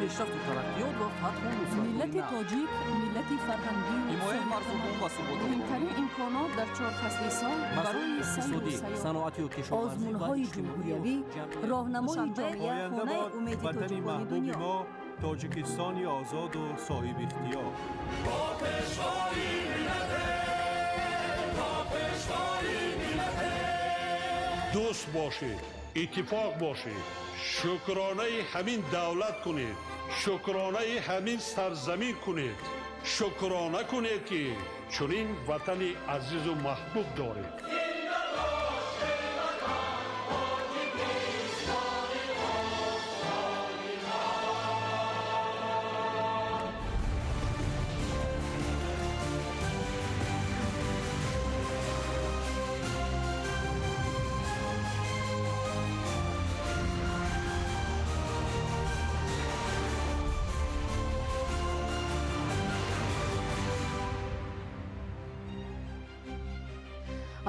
Пешрафту тараққиёт ва фатҳу нусратҳои Миллати нав. тоҷик миллати фарҳангию Ҳимояи марзубум ва суботи. Муҳимтарин имконот дар чор фасли сол Масоили барои сайру иқтисодӣ, сайёҳат. саноатию кишоварзӣ ва Озмунҳои иҷтимоию ҷумҳуриявӣ, ҷамъиятӣ. роҳнамои ҷомеа, Оянда хонаи бод умеди ватани тоҷикони маҳбуби дунё. мо, Тоҷикистони озоду соҳибихтиёр. Бо Пешвои миллате, бо Пешвои миллате. Дӯст бошед, иттифоқ бошед, шукронаи ҳамин давлат кунед, шукронаи ҳамин сарзамин кунед, шукрона кунед, ки чунин ватани азизу маҳбуб доред. Зинда бош, эй ватан, Тоҷикистони осмони мо.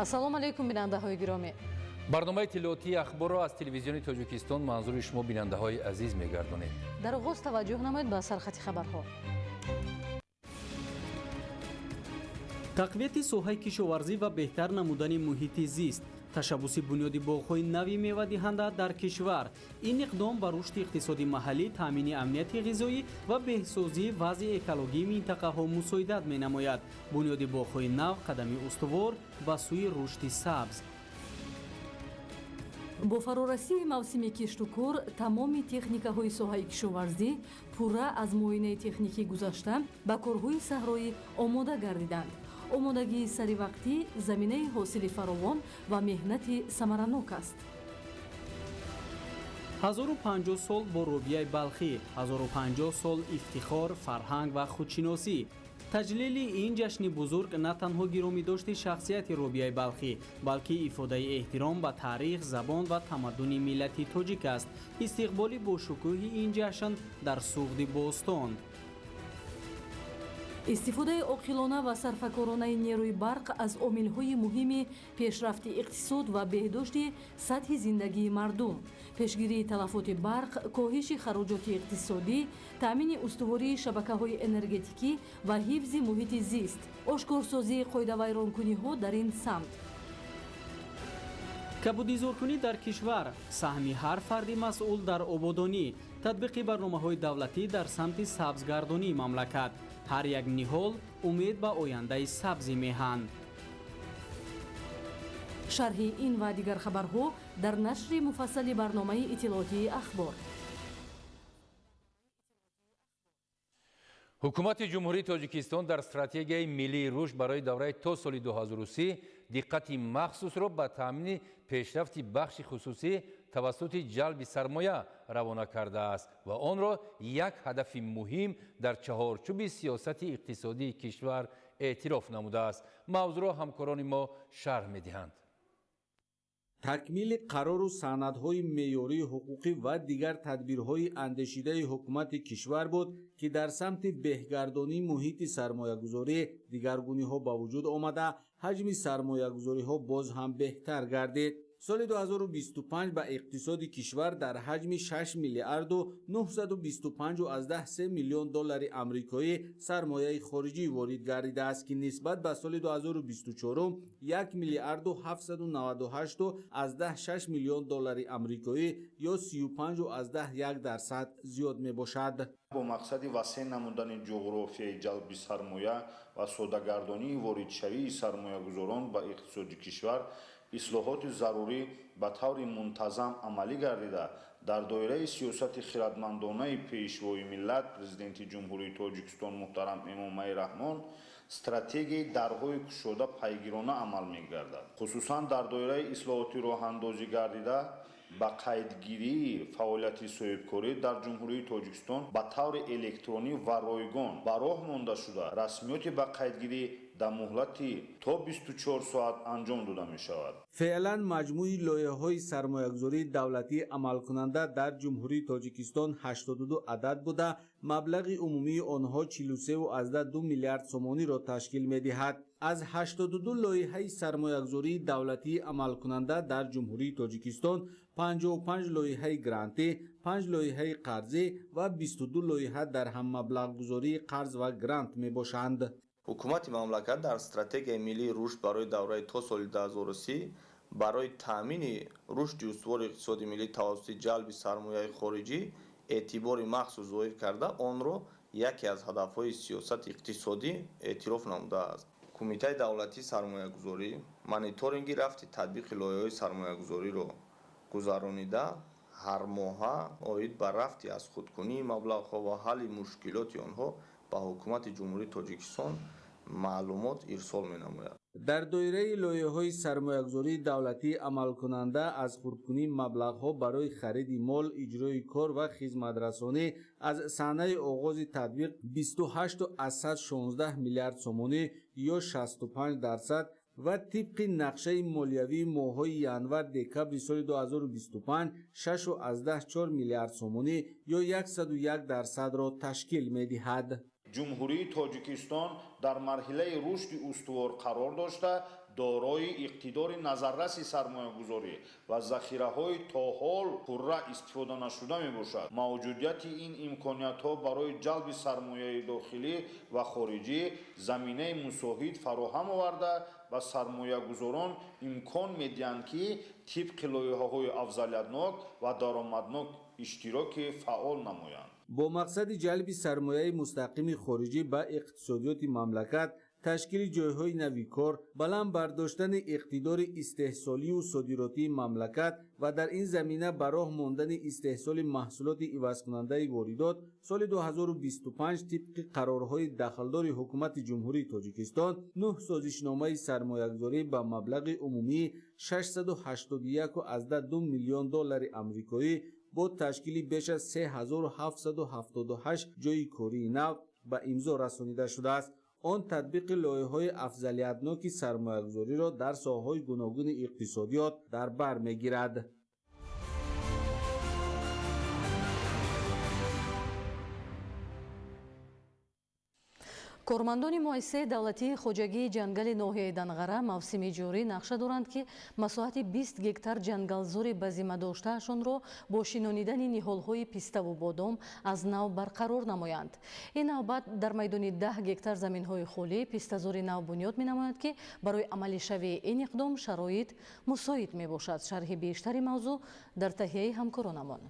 Ассалому алайкум, бинандаҳои гиромӣ. Барномаи иттилоотии Ахборро аз Телевизиони Тоҷикистон манзури шумо, бинандаҳои азиз, мегардонем. Дар оғоз таваҷҷӯҳ намоед ба сархати хабарҳо. Тақвияти соҳаи кишоварзӣ ва беҳтар намудани муҳити зист, ташаббуси бунёди боғҳои нави мевадиҳанда дар кишвар. Ин иқдом ба рушди иқтисоди маҳаллӣ, таъмини амнияти ғизоӣ ва беҳсозии вазъи экологии минтақаҳо мусоидат менамояд. Бунёди боғҳои нав — қадами устувор ба сӯи рушди сабз. Бо фарорасии мавсими киштукор тамоми техникаҳои соҳаи кишоварзӣ пурра аз муоинаи техникӣ гузашта, ба корҳои саҳроӣ омода гардиданд. Омодагии саривақтӣ заминаи ҳосили фаровон ва меҳнати самаранок аст. 1050 сол бо Робияи Балхӣ, 1050 сол ифтихор, фарҳанг ва худшиносӣ. Таҷлили ин ҷашни бузург на танҳо гиромидошти шахсияти Робияи Балхӣ, балки ифодаи эҳтиром ба таърих, забон ва тамаддуни миллати тоҷик аст. Истиқболи бошукӯҳи ин ҷашн дар Суғди бостон. Истифодаи оқилона ва сарфакоронаи нерӯи барқ аз омилҳои муҳими пешрафти иқтисод ва беҳдошти сатҳи зиндагии мардум, пешгирии талафоти барқ, коҳиши хароҷоти иқтисодӣ, таъмини устувории шабакаҳои энергетикӣ ва ҳифзи муҳити зист, ошкорсозии қоидавайронкуниҳо дар ин самт. Кабудизоркунӣ дар кишвар, саҳми ҳар фарди масъул дар ободонӣ, татбиқи барномаҳои давлатӣ дар самти сабзгардонии мамлакат. Ҳар як ниҳол — умед ба ояндаи сабзи меҳан. Шарҳи ин ва дигар хабарҳо дар нашри муфассали барномаи иттилоотии Ахбор. Ҳукумати Ҷумҳурии Тоҷикистон дар Стратегияи миллии рушд барои давраи то соли 2030 диққати махсусро ба таъмини пешрафти бахши хусусӣ тавассути ҷалби сармоя равона кардааст ва онро як ҳадафи муҳим дар чаҳорчӯби сиёсати иқтисодии кишвар эътироф намудааст. Мавзӯъро ҳамкорони мо шарҳ медиҳанд. Такмили қарору санадҳои меъёрии ҳуқуқӣ ва дигар тадбирҳои андешидаи ҳукумати кишвар буд, ки дар самти беҳгардонии муҳити сармоягузорӣ дигаргуниҳо ба вуҷуд омада, ҳаҷми сармоягузориҳо боз ҳам беҳтар гардид. Соли 2025 ба иқтисоди кишвар дар ҳаҷми 6 миллиарду 925,3 миллион доллари амрикоӣ сармояи хориҷӣ ворид гардидааст, ки нисбат ба соли 2024 1 миллиарду 798,6 миллион доллари амрикоӣ ё 35,1% зиёд мебошад. Бо мақсади васеъ намудани ҷуғрофияи ҷалби сармоя ва содагардонии воридшавии сармоягузорон ба иқтисоди кишвар, ислоҳоти зарурӣ ба таври мунтазам амалӣ гардида, дар доираи сиёсати хирадмандонаи Пешвои миллат, Президенти Ҷумҳурии Тоҷикистон муҳтарам Эмомалӣ Раҳмон, стратегияи дарҳои кушода пайгирона амал мегардад. Хусусан дар доираи ислоҳоти роҳандозӣ гардида, ба қайдгирии фаъолияти соҳибкорӣ дар Ҷумҳурии Тоҷикистон ба таври электронӣ ва ройгон ба роҳ монда шуда, расмиёти ба қайдгирӣ дар муҳлати то 24 соат анҷом дода мешавад. Феълан маҷмӯи лоиҳаҳои сармоягузории давлатии амалкунанда дар Ҷумҳурии Тоҷикистон 82 адад буда, маблағи умумии онҳо 43,2 миллиард сомониро ташкил медиҳад. Аз 82 лоиҳаи сармоягузории давлатии амалкунанда дар Ҷумҳурии Тоҷикистон 55 лоиҳаи грантӣ, 5 лоиҳаи қарзӣ ва 22 лоиҳа дар ҳаммаблағгузории қарз ва грант мебошанд. Ҳукумати мамлакат дар стратегияи миллии рушд барои давраи то соли 2030 барои таъмини рушди устувори иқтисоди миллӣ тавассути ҷалби сармояи хориҷӣ эътибори махсус зоҳир карда, онро яке аз ҳадафҳои сиёсати иқтисодӣ эътироф намудааст. Кумитаи давлатии сармоягузорӣ мониторинги рафти татбиқи лоиҳаҳои сармоягузориро гузаронида, ҳармоҳа оид ба рафти аз худкунии маблағҳо ва ҳалли мушкилоти онҳо ба Ҳукумати Ҷумҳурии Тоҷикистон маълумот ирсол менамояд. Дар доираи лоиҳаҳои сармоягузории давлатии амалкунанда аз хурдкунии маблағҳо барои хариди мол, иҷрои кор ва хизматрасонӣ аз санаи оғози татбиқ 28,16 миллиард сомонӣ ё 65% ва тибқи нақшаи молиявии моҳҳои январ-декабри соли 2025 6,4 миллиард сомонӣ ё 101%-ро ташкил медиҳад. Ҷумҳурии Тоҷикистон дар марҳилаи рушди устувор қарор дошта, дорои иқтидори назарраси сармоягузорӣ ва захираҳои то ҳол пурра истифода нашуда мебошад. Мавҷудияти ин имкониятҳо барои ҷалби сармояи дохилӣ ва хориҷӣ заминаи мусоид фароҳам оварда, ба сармоягузорон имкон медиҳанд, ки тибқи лоиҳаҳои афзалиятнок ва даромаднок иштироки фаъол намоянд. Бо мақсади ҷалби сармояи мустақими хориҷӣ ба иқтисодиёти мамлакат, ташкили ҷойҳои нави кор, баланд бардоштани иқтидори истеҳсолию содиротии мамлакат ва дар ин замина ба роҳ мондани истеҳсоли маҳсулоти ивазкунандаи воридот соли 2025 тибқи қарорҳои дахлдори Ҳукумати Ҷумҳурии Тоҷикистон 9 созишномаи сармоягузорӣ ба маблағи умумии 681,2 миллион доллари амрикоӣ бо ташкили беш аз 3778 ҷойи кории нав ба имзо расонида шудааст. Он татбиқи лоиҳаҳои афзалиятноки сармоягузориро дар соҳаҳои гуногуни иқтисодиёт дар бар мегирад. Кормандони муассисаи давлатии хоҷагии ҷангали ноҳияи Данғара мавсими ҷорӣ нақша доранд, ки масоҳати 20 гектар ҷангалзори ба зимма доштаашонро бо шинонидани ниҳолҳои пиставу бодом аз нав барқарор намоянд. Ин навбат дар майдони 10 гектар заминҳои холӣ пистазори нав бунёд менамояд, ки барои амалишавии ин иқдом шароит мусоид мебошад. Шарҳи бештари мавзӯъ дар таҳияи ҳамкоронамон.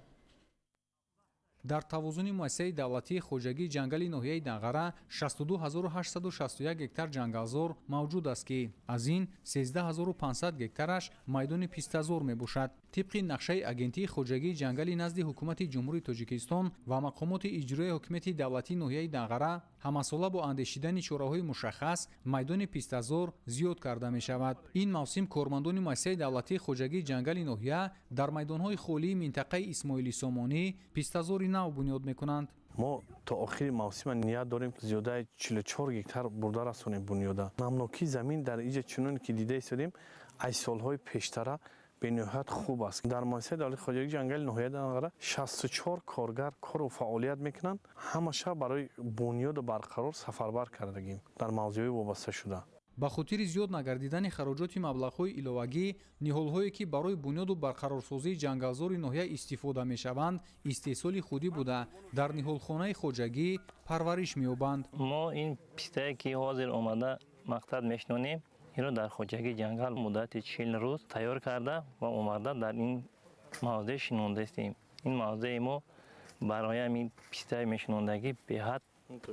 Дар тавозуни муассисаи давлатии хоҷагии ҷангали ноҳияи Данғара 62861 гектар ҷангалзор мавҷуд аст, ки аз ин 13500 гектараш майдони пистазор мебошад. Тибқи нақшаи Агентии хоҷагии ҷангали назди Ҳукумати Ҷумҳурии Тоҷикистон ва мақомоти иҷроияи ҳокимияти давлатии ноҳияи Данғара ҳамасола бо андешидани чораҳои мушаххас майдони пистазор зиёд карда мешавад. Ин мавсим кормандони муассисаи давлатии хоҷагии ҷангали ноҳия дар майдонҳои холии минтақаи Исмоили Сомонӣ пистазори нав бунёд мекунанд. Мо то охири мавсима ният дорем зиёдаи 44 гектар бурда расонем бунёда. Намнокии замин дар иҷа чунон ки дида истодем, аз солҳои пештара бениҳоят хуб аст. Дар муассисаи давлатии хоҷагии ҷангали ноҳияи Данғара 64 коргар кору фаъолият мекунанд. Ҳамаша барои бунёду барқарор сафарбар кардагим дар мавзеъҳои вобаста шуда. Ба хотири зиёд нагардидани хароҷоти маблағҳои иловагӣ, ниҳолҳое ки барои бунёду барқарорсозии ҷангалзори ноҳия истифода мешаванд, истеҳсоли худӣ буда, дар ниҳолхонаи хоҷагӣ парвариш меёбанд. Мо ин пистае ки ҳозир омада мақсад мешинонем, инро дар хоҷагии ҷангал муддати 40 рӯз тайёр карда ва омада дар ин мавзеъ шинондаистем. Ин мавзеи мо барои ҳамин пистаи мешинондагӣ беҳад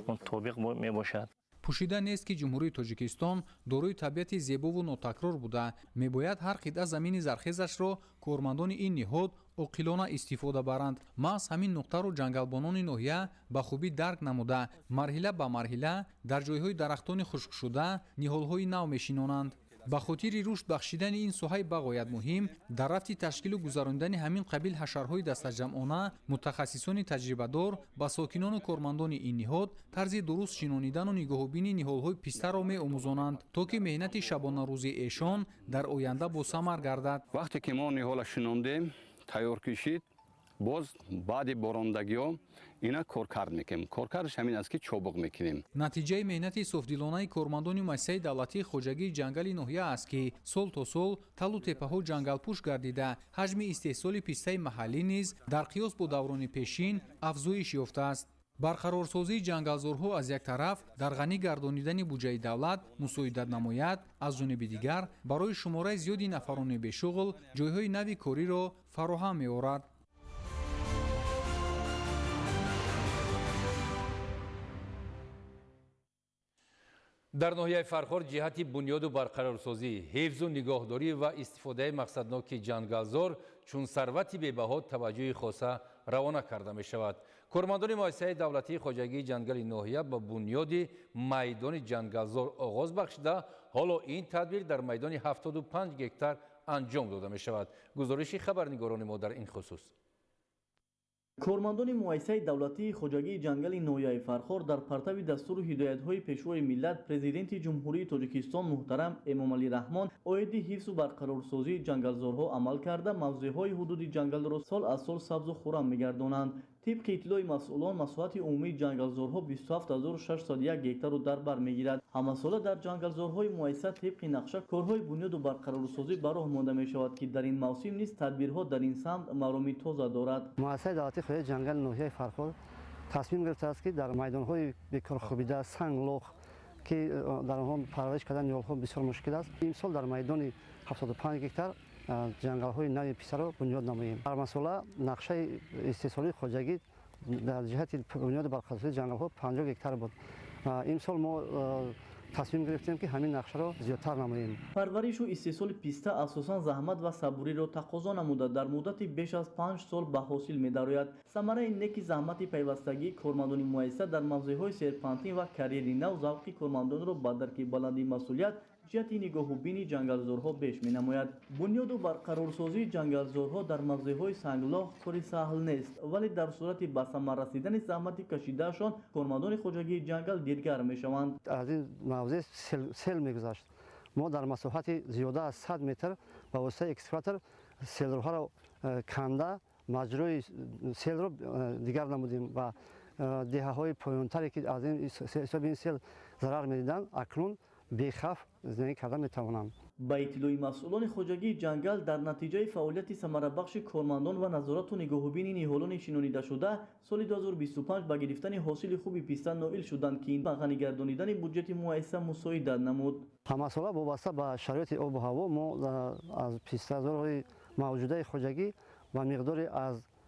мутобиқ мебошад. Пӯшида нест, ки Ҷумҳурии Тоҷикистон дорои табиати зебову нотакрор буда, мебояд ҳар қитъа замини зархезашро кормандони ин ниҳод оқилона истифода баранд. Маҳз ҳамин нуқтаро ҷангалбонони ноҳия ба хубӣ дарк намуда, марҳила ба марҳила дар ҷойҳои дарахтони хушкшуда ниҳолҳои нав мешинонанд. Ба хотири рушд бахшидани ин соҳаи бағоят муҳим, дар рафти ташкилу гузаронидани ҳамин қабил ҳашарҳои дастаҷамъона мутахассисони таҷрибадор ба сокинону кормандони ин ниҳод тарзи дуруст шинонидану нигоҳубини ниҳолҳои пистаро меомӯзонанд, то ки меҳнати шабонарӯзии эшон дар оянда босамар гардад. Вақте ки мо ниҳола шинондем, тайёр кишид, Боз баъди борондагиҳо ина коркард мекунем. Коркардаш ҳамин аст, ки чобуқ мекунем. Натиҷаи меҳнати софдилонаи кормандони муассисаи давлатии хоҷагии ҷангали ноҳия аст, ки сол то сол талу теппаҳо ҷангалпӯш гардида, ҳаҷми истеҳсоли пистаи маҳаллӣ низ дар қиёс бо даврони пешин афзоиш ёфтааст. Барқарорсозии ҷангалзорҳо аз як тараф дар ғанӣ гардонидани буҷаи давлат мусоидат намояд, аз ҷониби дигар барои шумораи зиёди нафарони бешуғл ҷойҳои нави кориро фароҳам меорад. Дар ноҳияи Фархор ҷиҳати бунёду барқарорсозӣ, ҳифзу нигоҳдорӣ ва истифодаи мақсадноки ҷангалзор чун сарвати бебаҳо таваҷҷӯҳи хоса равона карда мешавад. Кормандони муассисаи давлатии хоҷагии ҷангали ноҳия ба бунёди майдони ҷангалзор оғоз бахшида, ҳоло ин тадбир дар майдони 75 гектар анҷом дода мешавад. Гузориши хабарнигорони мо дар ин хусус. Кормандони муассисаи давлатии хоҷагии ҷангали ноҳияи Фархор дар партави дастуру ҳидоятҳои Пешвои миллат, Президенти Ҷумҳурии Тоҷикистон муҳтарам Эмомалӣ Раҳмон оиди ҳифзу барқарорсозии ҷангалзорҳо амал карда, мавзеъҳои ҳудуди ҷангалро сол аз сол сабзу хуррам мегардонанд. Тибқи иттилои масъулон, масоҳати умумии ҷангалзорҳо 27601 гектарро дар бар мегирад. Ҳамасола дар ҷангалзорҳои муассиса тибқи нақша корҳои бунёду барқарорсозӣ ба роҳ монда мешавад, ки дар ин мавсим низ тадбирҳо дар ин самт мароми тоза дорад. Муассисаи давлатии хоҷагии ҷангали ноҳияи Фархор тасмим гирифтааст, ки дар майдонҳои бекорхобида, санглох, ки дар онҳо парвариш кардани ниҳолҳо бисёр мушкил аст, имсол дар майдони 75 гектар ҷангалҳои нави писаро бунёд намоем. Ҳар масола нақшаи истеҳсолии хоҷагӣ дар ҷиҳати бунёди барқарорсозии ҷангалҳо 50 гектар буд. Имсол мо тасмим гирифтем, ки ҳамин нақшаро зиёдтар намоем. Парваришу истеҳсоли писта асосан заҳмат ва сабуриро тақозо намуда, дар муддати беш аз 5 сол ба ҳосил медарояд. Самараи неки заҳмати пайвастагии кормандони муассиса дар мавзеъҳои серпантин ва карьери нав завқи кормандонро ба дарки баланди масъулият ҷиҳати нигоҳубини ҷангалзорҳо беш менамояд. Бунёду барқарорсозии ҷангалзорҳо дар мавзеъҳои санглох кори саҳл нест, вале дар сурати ба самар расидани заҳмати кашидаашон кормандони хоҷагии ҷангал дилгарм мешаванд. Аз ин мавзеъ сел мегузашт. Мо дар масоҳати зиёда аз 100 метр ба воситаи экскаватор селроҳаро канда, маҷрои селро дигар намудем ва деҳаҳои поёнтаре, ки аз ин ҳисоби ин сел зарар медиданд, акнун бехавф зиндагӣ карда метавонанд. Ба иттилои масъулони хоҷагии ҷангал, дар натиҷаи фаъолияти самарабахши кормандон ва назорату нигоҳубини ниҳолони шинонидашуда, соли 2025 ба гирифтани ҳосили хуби писта ноил шуданд, ки ин ба ғанигардонидани буҷети муассиса мусоидат намуд. Ҳамасола вобаста ба шароити обу ҳаво мо аз пистазорҳои мавҷудаи хоҷагӣ ба миқдори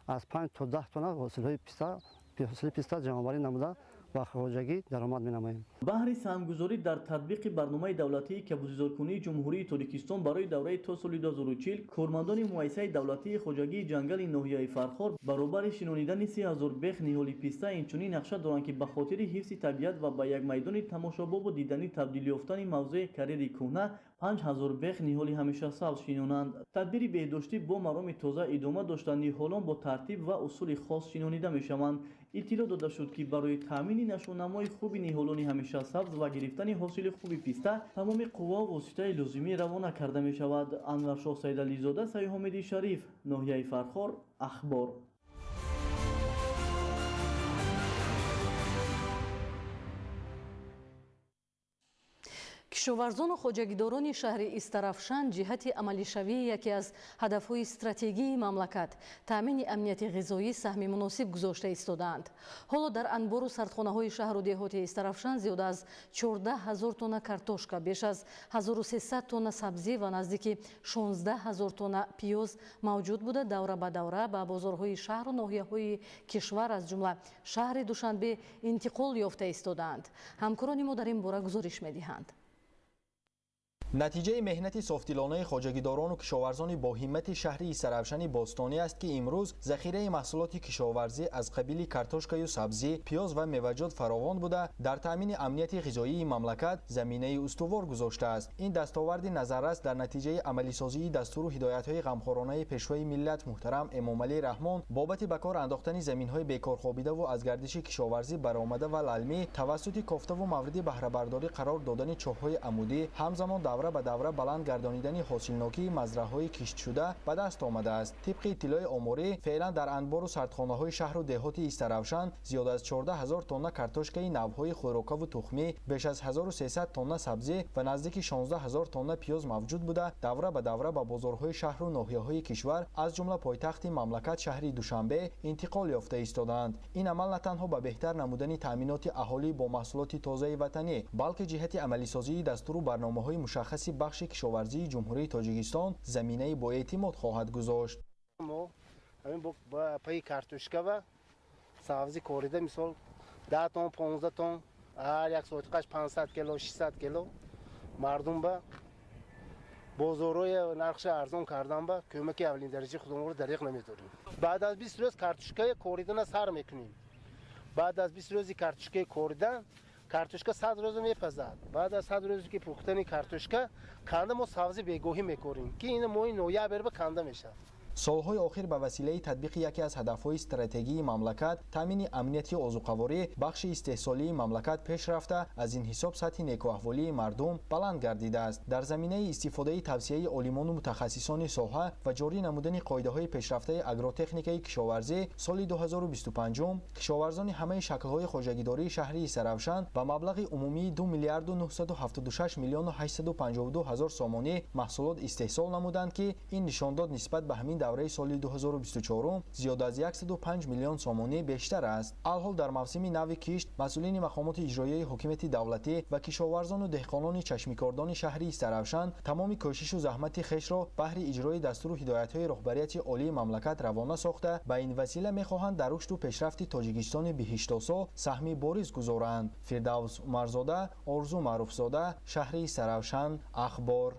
аз 5 то 10 тонна ҳосили писта ҷамъоварӣ намуда ба хоҷагӣ даромад менамоем. Баҳри саҳмгузорӣ дар татбиқи барномаи давлатии кабудизоркунии Ҷумҳурии Тоҷикистон барои давраи то соли 2040, кормандони муассисаи давлатии хоҷагии ҷангали ноҳияи Фархор баробари шинонидани 3000 бех ниҳоли писта инчунин нақша доранд, ки ба хотири ҳифзи табиат ва ба як майдони тамошобобу диданӣ табдил ёфтани мавзеи карьери кӯҳна 5000 бех ниҳоли ҳамешасабз шинонанд. Тадбири беҳдоштӣ бо мароми тоза идома дошта, ниҳолон бо тартиб ва усули хос шинонида мешаванд. Иттилоъ дода шуд, ки барои таъмини нашъунамои хуби ниҳолони ҳамешасабз ва гирифтани ҳосили хуби писта тамоми қувваву воситаи лозимӣ равона карда мешавад. Анваршоҳ Саидализода, Саиҳомиди Шариф, ноҳияи Фархор, Ахбор. Кишоварзону хоҷагидорони шаҳри Истарафшан ҷиҳати амалишавии яке аз ҳадафҳои стратегии мамлакат, таъмини амнияти ғизоӣ, саҳми муносиб гузошта истодаанд. Ҳоло дар анбору сардхонаҳои шаҳру деҳоти Истарафшан зиёда аз 14 000 тонна картошка, беш аз 1300 тонна сабзӣ ва наздики 16 000 тонна пиёз мавҷуд буда, давра ба давра ба бозорҳои шаҳру ноҳияҳои кишвар, аз ҷумла шаҳри Душанбе, интиқол ёфта истодаанд. Ҳамкорони мо дар ин бора гузориш медиҳанд. Натиҷаи меҳнати софдилонаи хоҷагидорону кишоварзони боҳиммати шаҳри Истаравшани бостонӣ аст, ки имрӯз захираи маҳсулоти кишоварзӣ аз қабили картошкаю сабзӣ, пиёз ва меваҷот фаровон буда, дар таъмини амнияти ғизоии мамлакат заминаи устувор гузоштааст. Ин дастоварди назаррас дар натиҷаи амалисозии дастуру ҳидоятҳои ғамхоронаи Пешвои миллат муҳтарам Эмомалӣ Раҳмон бобати ба кор андохтани заминҳои бекорхобидаву аз гардиши кишоварзӣ баромада ва лалмӣ тавассути кофтаву мавриди баҳрабардорӣ қарор додани чоҳҳои амудӣ, ҳамзамон давра ба давра баланд гардонидани ҳосилнокии мазраъҳои киштшуда ба даст омадааст. Тибқи иттилои оморӣ, феълан дар анбору сардхонаҳои шаҳру деҳоти Истаравшан зиёд аз 14 ҳазор тонна картошкаи навъҳои хӯрокаву тухмӣ, беш аз 1300 тонна сабзӣ ва наздики 16 ҳазор тонна пиёз мавҷуд буда, давра ба давра ба бозорҳои шаҳру ноҳияҳои кишвар, аз ҷумла пойтахти мамлакат шаҳри Душанбе интиқол ёфта истодаанд. Ин амал на танҳо ба беҳтар намудани таъминоти аҳолӣ бо маҳсулоти тозаи ватанӣ, балки ҷиҳати амалисозии дастуру барномаҳои мушаххаси бахши кишоварзии Ҷумҳурии Тоҷикистон заминаи боэътимод хоҳад гузошт. Мо ҳамин пайи картошка ва сабзӣ корида, мисол 10 тон, 15 тон, ҳар як соатиқаш 500 кило, 600 кило мардум ба бозорҳои нархша арзон кардан ба кӯмаки аввалин дараҷаи худамонро дариқ намедорем. Баъд аз 20 рӯз картошкаи коридана сар мекунем. Баъд аз 20 рӯзи картошкаи коридан, картошка 100 рӯза мепазад. Баъд аз 100 рӯзе ки пухтани картошка, канда мо сабзи бегоҳӣ мекорем, ки ин моҳи ноябр ба канда мешавад. Солҳои охир ба василаи татбиқи яке аз ҳадафҳои стратегии мамлакат, таъмини амнияти озуқаворӣ, бахши истеҳсолии мамлакат пеш рафта, аз ин ҳисоб сатҳи некӯаҳволии мардум баланд гардидааст. Дар заминаи истифодаи тавсияи олимону мутахассисони соҳа ва ҷорӣ намудани қоидаҳои пешрафтаи агротехникаи кишоварзӣ, соли 2025 кишоварзони ҳамаи шаклҳои хоҷагидории шаҳри Истаравшан ба маблағи умумии 2 миллиарду 976 миллиону 852 ҳазор сомонӣ маҳсулот истеҳсол намуданд, ки ин нишондод нисбат ба ҳамин давраи соли 2024 зиёд аз 105 миллион сомонӣ бештар аст. Алҳол дар мавсими нави кишт масъулини мақомоти иҷроияи ҳокимияти давлатӣ ва кишоварзону деҳқонони чашмикордони шаҳри Истаравшан тамоми кӯшишу заҳмати хешро баҳри иҷрои дастуру ҳидоятҳои роҳбарияти олии мамлакат равона сохта, ба ин васила мехоҳанд дар рушду пешрафти Тоҷикистони биҳиштосо саҳми бориз гузоранд. Фирдавс Умарзода, Орзу Маъруфзода, шаҳри Истаравшан, Ахбор.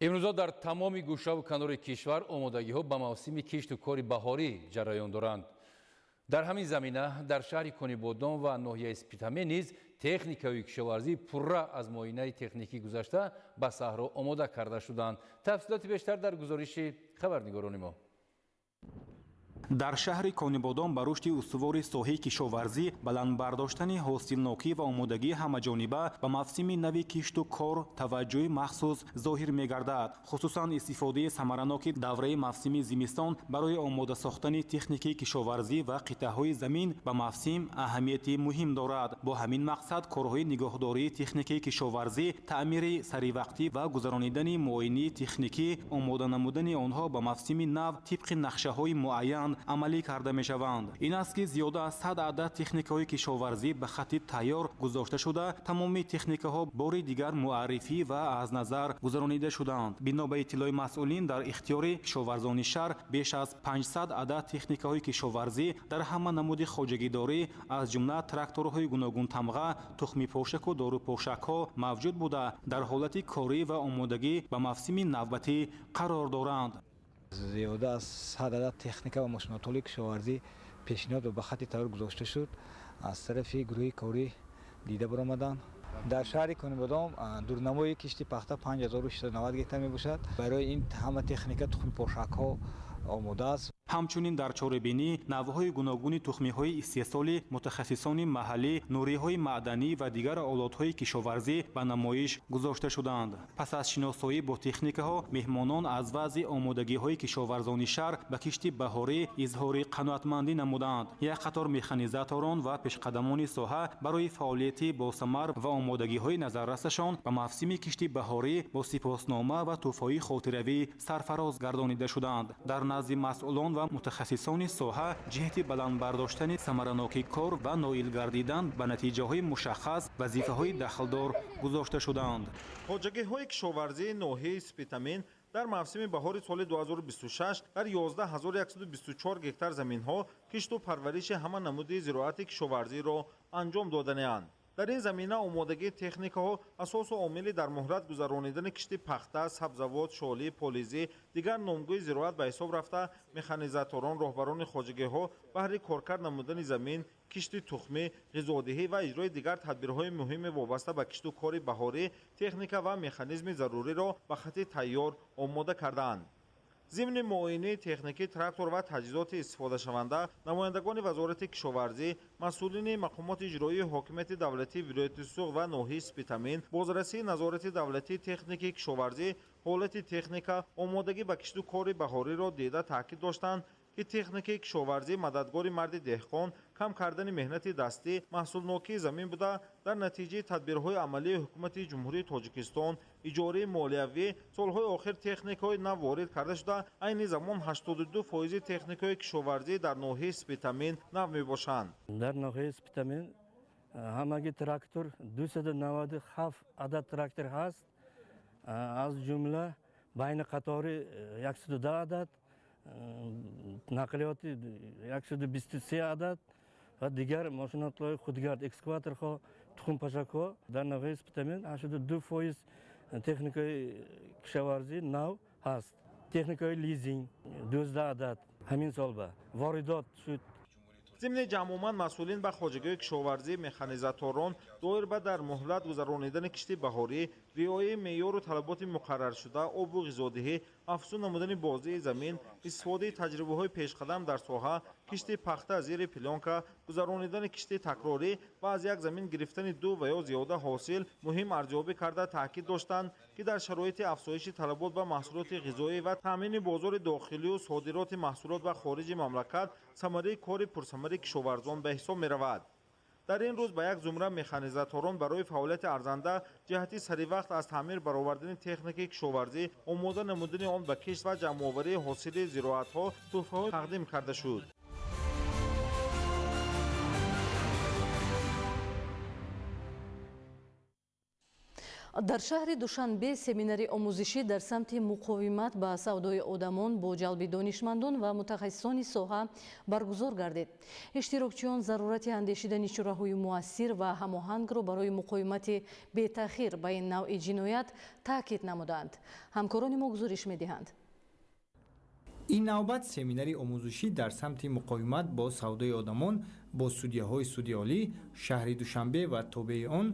Имрӯзо дар тамоми гӯшаву канори кишвар омодагиҳо ба мавсими кишту кори баҳорӣ ҷараён доранд. Дар ҳамин замина дар шаҳри Конибодом ва ноҳияи Спитамен низ техникаи кишоварзӣ пурра аз муоинаи техникӣ гузашта ба саҳро омода карда шуданд. Тафсилоти бештар дар гузориши хабарнигорони мо. Дар шаҳри Конибодом ба рушди устувори соҳаи кишоварзӣ, баланд бардоштани ҳосилнокӣ ва омодагии ҳамаҷониба ба мавсими нави кишту кор таваҷҷӯҳи махсус зоҳир мегардад. Хусусан истифодаи самараноки давраи мавсими зимистон барои омода сохтани техникаи кишоварзӣ ва қитъаҳои замин ба мавсим аҳамияти муҳим дорад. Бо ҳамин мақсад корҳои нигоҳдории техникаи кишоварзӣ, таъмири саривақтӣ ва гузаронидани муоинии техникӣ, омода намудани онҳо ба мавсими нав тибқи нақшаҳои муайян амалӣ карда мешаванд. Ин аст ки зиёда аз 100 адад техникаҳои кишоварзӣ ба хатти тайёр гузошта шуда, тамоми техникаҳо бори дигар муаррифӣ ва аз назар гузаронида шуданд. Бино ба иттилои масъулин, дар ихтиёри кишоварзони шаҳр беш аз 500 адад техникаҳои кишоварзӣ дар ҳама намуди хоҷагидорӣ, аз ҷумла тракторҳои гуногунтамға, тухмипошаку дорупошакҳо мавҷуд буда, дар ҳолати корӣ ва омодагӣ ба мавсими навбатӣ қарор доранд. Зиёда аз 100 адад техника ва мошинотоли кишоварзӣ пешниҳод ва ба хатти тайёр гузошта шуд. Аз тарафи гурӯҳи корӣ дида баромаданд. Дар шаҳри Конибодом дурнамои кишти пахта 5690 гектар мебошад. Барои ин ҳама техника, тухмипошакҳо омода аст. Ҳамчунин дар чорабинӣ навъҳои гуногуни тухмиҳои истеҳсоли мутахассисони маҳаллӣ, нуриҳои маъданӣ ва дигар олотҳои кишоварзӣ ба намоиш гузошта шуданд. Пас аз шиносоӣ бо техникаҳо, меҳмонон аз вазъи омодагиҳои кишоварзони шаҳр ба кишти баҳорӣ изҳори қаноатмандӣ намуданд. Як қатор механизаторон ва пешқадамони соҳа барои фаъолияти босамар ва омодагиҳои назаррасашон ба мавсими кишти баҳорӣ бо сипоснома ва тӯҳфаи хотиравӣ сарфароз гардонида шуданд. Дар назди масъулон ва мутахассисони соҳа ҷиҳати баланд бардоштани самаранокии кор ва ноил гардидан ба натиҷаҳои мушаххас вазифаҳои дахлдор гузошта шуданд. Хоҷагиҳои кишоварзии ноҳияи Спитамен дар мавсими баҳори соли 2026 дар 11124 гектар заминҳо кишту парвариши ҳама намуди зироати кишоварзиро анҷом доданианд. Дар ин замина омодагии техникаҳо асосу омили дар муҳлат гузаронидани кишти пахта, сабзавот, шолӣ, полизӣ, дигар номгӯи зироат ба ҳисоб рафта, механизаторон, роҳбарони хоҷагиҳо баҳри коркард намудани замин, кишти тухмӣ, ғизодиҳӣ ва иҷрои дигар тадбирҳои муҳими вобаста ба кишту кори баҳорӣ техника ва механизми заруриро ба хатти тайёр омода кардаанд. Зимни муоинаи техникии трактор ва таҷҳизоти истифодашаванда намояндагони Вазорати кишоварзӣ, масъулини мақомоти иҷроии ҳокимияти давлатии вилояти Суғд ва ноҳияи Спитамен, бозрасии назорати давлатии техникии кишоварзӣ, ҳолати техника, омодагӣ ба кишту кори баҳориро дида таъкид доштанд, ки техникаи кишоварзӣ мададгори марди деҳқон, кам кардани меҳнати дастӣ, маҳсулнокии замин буда, дар натиҷаи тадбирҳои амалии ҳукумати Ҷумҳурии Тоҷикистон, иҷораи молиявӣ солҳои охир техникаҳои нав ворид карда шуда, айни замон 82% техникаҳои кишоварзӣ дар ноҳияи Спитамен нав мебошанд. Дар ноҳияи Спитамен ҳамаги трактор 297 адад трактор ҳаст, аз ҷумла байни қатори 110 адад, нақлиёти 123 адад ва дигар мошинотҳои худгард, экскаваторҳо, тухмпашакҳо. Дар ноҳияи Спитамен 82% техникаи кишоварзӣ нав ҳаст. Техникаи лизинг 12 адад ҳамин сол ба воридот шуд. Зимни ҷамъомад масъулин ба хоҷагиҳои кишоварзӣ, механизаторон доир ба дар муҳлат гузаронидани кишти баҳорӣ, риояи меъёру талаботи муқарраршуда, обу ғизодиҳӣ, афзун намудани бозии замин, истифодаи таҷрибаҳои пешқадам дар соҳа, кишти пахта зери плёнка, гузаронидани кишти такрорӣ ва аз як замин гирифтани ду ва ё зиёда ҳосил муҳим арзёбӣ карда таъкид доштанд, ки дар шароити афзоиши талабот ба маҳсулоти ғизоӣ ва таъмини бозори дохилию содироти маҳсулот ба хориҷи мамлакат самараи кори пурсамари кишоварзон ба ҳисоб меравад. Дар ин рӯз ба як зумра механизаторон барои фаъолияти арзанда ҷиҳати саривақт аз таъмир баровардани техникаи кишоварзӣ, омода намудани он ба кишт ва ҷамъоварии ҳосили зироатҳо тӯҳфаҳо тақдим карда шуд. Дар шаҳри Душанбе семинари омӯзишӣ дар самти муқовимат ба савдои одамон бо ҷалби донишмандон ва мутахассисони соҳа баргузор гардид. Иштирокчиён зарурати андешидани чораҳои муассир ва ҳамоҳангро барои муқовимати бетаъхир ба ин навъи ҷиноят таъкид намуданд. Ҳамкорони мо гузориш медиҳанд. Ин навбат семинари омӯзишӣ дар самти муқовимат бо савдои одамон бо судяҳои суди олӣ шаҳри Душанбе ва тобеи он,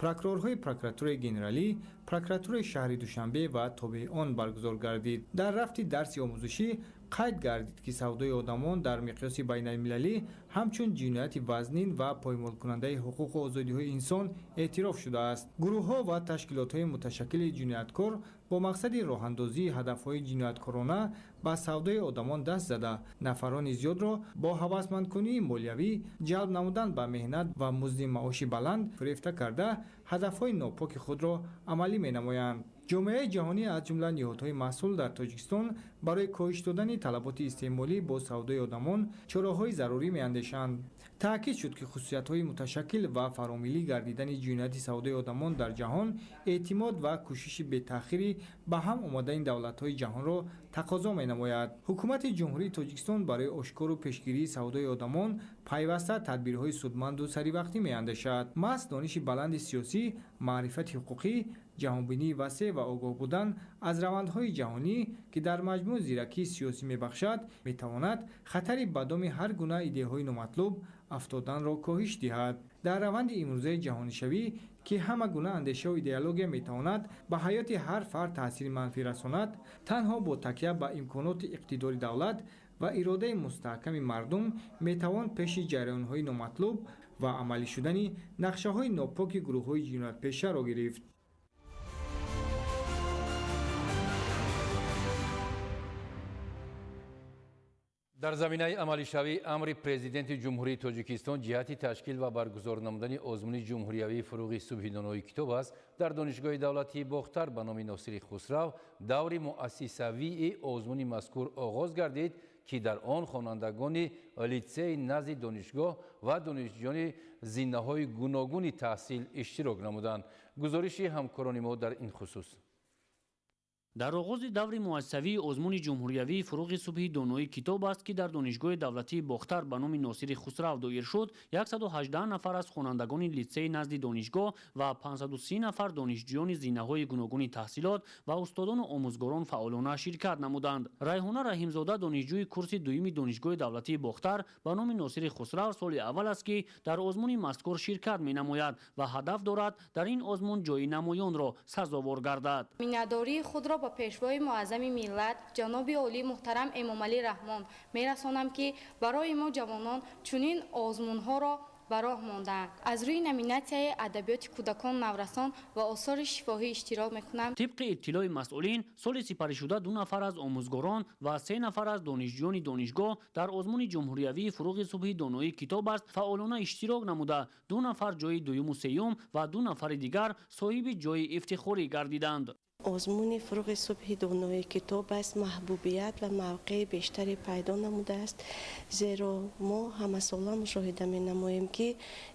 прокурорҳои прокуратураи генералӣ, прокуратураи шаҳри Душанбе ва тобеи он баргузор гардид. Дар рафти дарси омӯзишӣ қайд гардид, ки савдои одамон дар миқёси байналмилалӣ ҳамчун ҷинояти вазнин ва поймолкунандаи ҳуқуқу озодиҳои инсон эътироф шудааст. Гурӯҳҳо ва ташкилотҳои муташаккили ҷинояткор бо мақсади роҳандозии ҳадафҳои ҷинояткорона ба савдои одамон даст зада, нафарони зиёдро бо ҳавасмандкунии молиявӣ, ҷалб намудан ба меҳнат ва музди маоши баланд фирефта карда, ҳадафҳои нопоки худро амалӣ менамоянд. Ҷомеаи ҷаҳонӣ, аз ҷумла ниҳодҳои масъул дар Тоҷикистон, барои коҳиш додани талаботи истеъмолӣ бо савдои одамон чораҳои зарурӣ меандешанд. Таъкид шуд, ки хусусиятҳои муташаккил ва фаромиллӣ гардидани ҷинояти савдои одамон дар ҷаҳон эътимод ва кӯшиши бетаъхири ба ҳам омадани давлатҳои ҷаҳонро тақозо менамояд. Ҳукумати Ҷумҳурии Тоҷикистон барои ошкору пешгирии савдои одамон пайваста тадбирҳои судманду саривақтӣ меандешад. Маҳз дониши баланди сиёсӣ, маърифати ҳуқуқӣ, ҷаҳонбинии васеъ ва огоҳ будан аз равандҳои ҷаҳонӣ, ки дар маҷмӯъ зиракии сиёсӣ мебахшад, метавонад хатари ба доми ҳар гуна идеяҳои номатлуб афтоданро коҳиш диҳад. Дар раванди имрӯзаи ҷаҳонишавӣ, ки ҳама гуна андешаву идеология метавонад ба ҳаёти ҳар фард таъсири манфӣ расонад, танҳо бо такя ба имконоти иқтидори давлат ва иродаи мустаҳками мардум метавон пеши ҷараёнҳои номатлуб ва амалӣ шудани нақшаҳои нопоки гурӯҳҳои ҷиноятпешаро гирифт. Дар заминаи амалишавии амри Президенти Ҷумҳурии Тоҷикистон ҷиҳати ташкил ва баргузор намудани озмуни ҷумҳуриявии фуруғи субҳи донои китоб аст, дар Донишгоҳи давлатии Бохтар ба номи Носири Хусрав даври муассисавии озмуни мазкур оғоз гардид, ки дар он хонандагони литсеи назди донишгоҳ ва донишҷӯёни зинаҳои гуногуни таҳсил иштирок намуданд. Гузориши ҳамкорони мо дар ин хусус. Дар оғози даври муассисавии озмуни ҷумҳуриявии фуруғи субҳи донои китоб аст, ки дар Донишгоҳи давлатии Бохтар ба номи Носири Хусрав доир шуд, 118 нафар аз хонандагони литсеи назди донишгоҳ ва 530 нафар донишҷӯёни зинаҳои гуногуни таҳсилот ва устодону омӯзгорон фаъолона ширкат намуданд. Райҳона Раҳимзода, донишҷӯи курси дуюми Донишгоҳи давлатии Бохтар ба номи Носири Хусрав, соли аввал аст, ки дар озмуни мазкур ширкат менамояд ва ҳадаф дорад дар ин озмун ҷои намоёнро сазовор гардад. Миннатдории худро ба ба Пешвои Муаззами миллат, ҷаноби олии муҳтарам Эмомалӣ Раҳмон мерасонам, ки барои мо ҷавонон чунин озмунҳоро ба роҳ мондаанд. Аз рӯи номинатсияи адабиёти кӯдакон, наврасон ва осори шифоҳӣ иштирок мекунам. Тибқи иттилои масъулин, соли сипаришуда 2 нафар аз омӯзгорон ва 3 нафар аз донишҷӯёни донишгоҳ дар озмуни ҷумҳуриявии «Фуруғи субҳи доноии китоб аст» фаъолона иштирок намуда, 2 нафар ҷои дуюму сеюм ва 2 нафари дигар соҳиби ҷои ифтихорӣ гардиданд. Озмуни «Фуруғи субҳи доноии китоб аст» маҳбубият ва мавқеи бештаре пайдо намудааст, зеро мо ҳамасола мушоҳида менамоем, ки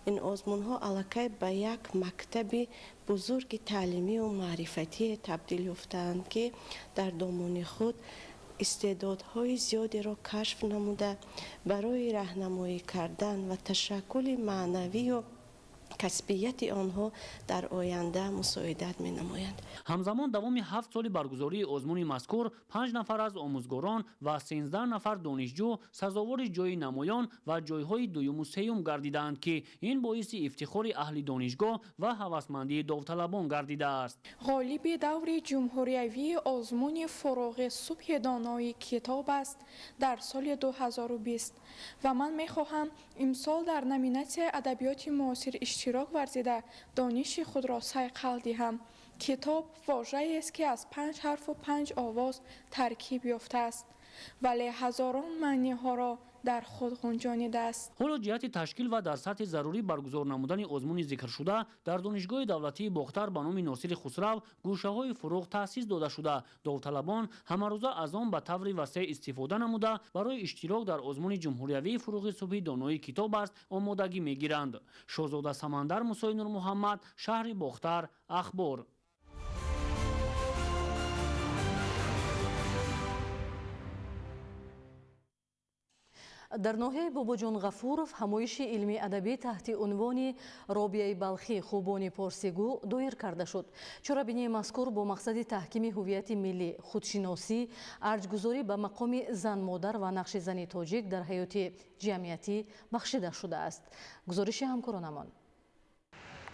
ин озмунҳо аллакай ба як мактаби бузурги таълимию маърифатие табдил ёфтаанд, ки дар домони худ истеъдодҳои зиёдеро кашф намуда, барои раҳнамоӣ кардан ва ташаккули маънавию касбияти онҳо дар оянда мусоидат менамоянд. Ҳамзамон, давоми 7 соли баргузории озмуни мазкур 5 нафар аз омӯзгорон ва 13 нафар донишҷӯ сазовори ҷои намоён ва ҷойҳои дуюму сеюм гардидаанд, ки ин боиси ифтихори аҳли донишгоҳ ва ҳавасмандии довталабон гардидааст. Ғолиби даври ҷумҳуриявии озмуни «Фуруғи субҳи донои китоб аст» дар соли 2020 ва ман мехоҳам имсол дар номинатсияи адабиёти муосир иштирок варзида, дониши худро сайқал диҳам. Китоб вожаест, ки аз 5 ҳарфу 5 овоз таркиб ёфтааст, вале ҳазорон маъниҳоро дар худ ғунҷонидааст. Ҳоло ҷиҳати ташкил ва дар сатҳи зарурӣ баргузор намудани озмуни зикршуда дар Донишгоҳи давлатии Бохтар ба номи Носири Хусрав гӯшаҳои фуруғ таъсис дода шуда, довталабон ҳамарӯза аз он ба таври васеъ истифода намуда, барои иштирок дар озмуни ҷумҳуриявии «Фуруғи субҳи доноии китоб аст» омодагӣ мегиранд. Шоҳзода Самандар, Мусои Нурмуҳаммад, шаҳри Бохтар, Ахбор. Дар ноҳияи Бобоҷон Ғафуров ҳамоиши илмии адабӣ таҳти унвони «Робияи Балхӣ хубони порсигӯ» доир карда шуд. Чорабинии мазкур бо мақсади таҳкими ҳуввияти миллӣ, худшиносӣ, арҷгузорӣ ба мақоми зан-модар ва нақши зани тоҷик дар ҳаёти ҷамъиятӣ бахшида шудааст. Гузориши ҳамкоронамон.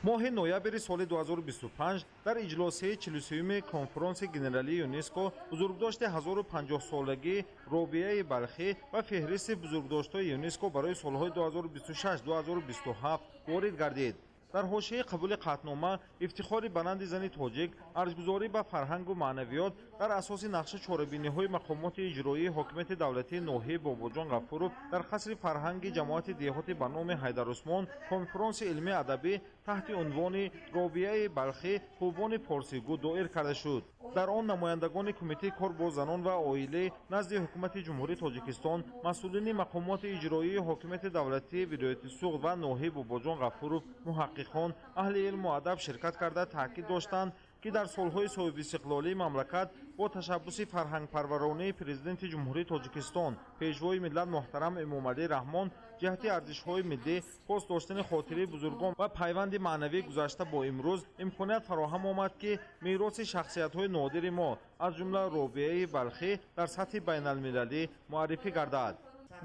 Моҳи ноябри соли 2025 дар иҷлосияи 43-юми конфронси генералии ЮНЕСКО бузургдошти 1050-солагии Робияи Балхӣ ва феҳристи бузургдоштҳои ЮНЕСКО барои солҳои 2026-2027 ворид гардид. Дар ҳошияи қабули қатънома ифтихори баланди зани тоҷик, арҷгузорӣ ба фарҳангу маънавиёт дар асоси нақша чорабиниҳои мақомоти иҷроии ҳокимияти давлатии ноҳияи Бобоҷон Ғафуров дар қасри фарҳанги ҷамоати деҳоти ба номи Ҳайдар Усмон конфронси илмии адабӣ таҳти унвони «Робияи Балхӣ хубони порсигӯ» доир карда шуд. Дар он намояндагони Кумитаи кор бо занон ва оилӣ назди Ҳукумати Ҷумҳурии Тоҷикистон, масъулини мақомоти иҷроии ҳокимияти давлатии вилояти Суғд ва ноҳияи Бобоҷон Ғафуров, муҳаққиқон, аҳли илму адаб ширкат карда таъкид доштанд, ки дар солҳои соҳибистиқлолии мамлакат бо ташаббуси фарҳангпарваронии Президенти Ҷумҳурии Тоҷикистон, Пешвои миллат муҳтарам Эмомалӣ Раҳмон ҷиҳати арзишҳои миллӣ, пос доштани хотираи бузургон ва пайванди маънавии гузашта бо имрӯз имконият фароҳам омад, ки мероси шахсиятҳои нодири мо, аз ҷумла Робияи Балхӣ, дар сатҳи байналмилалӣ муаррифӣ гардад.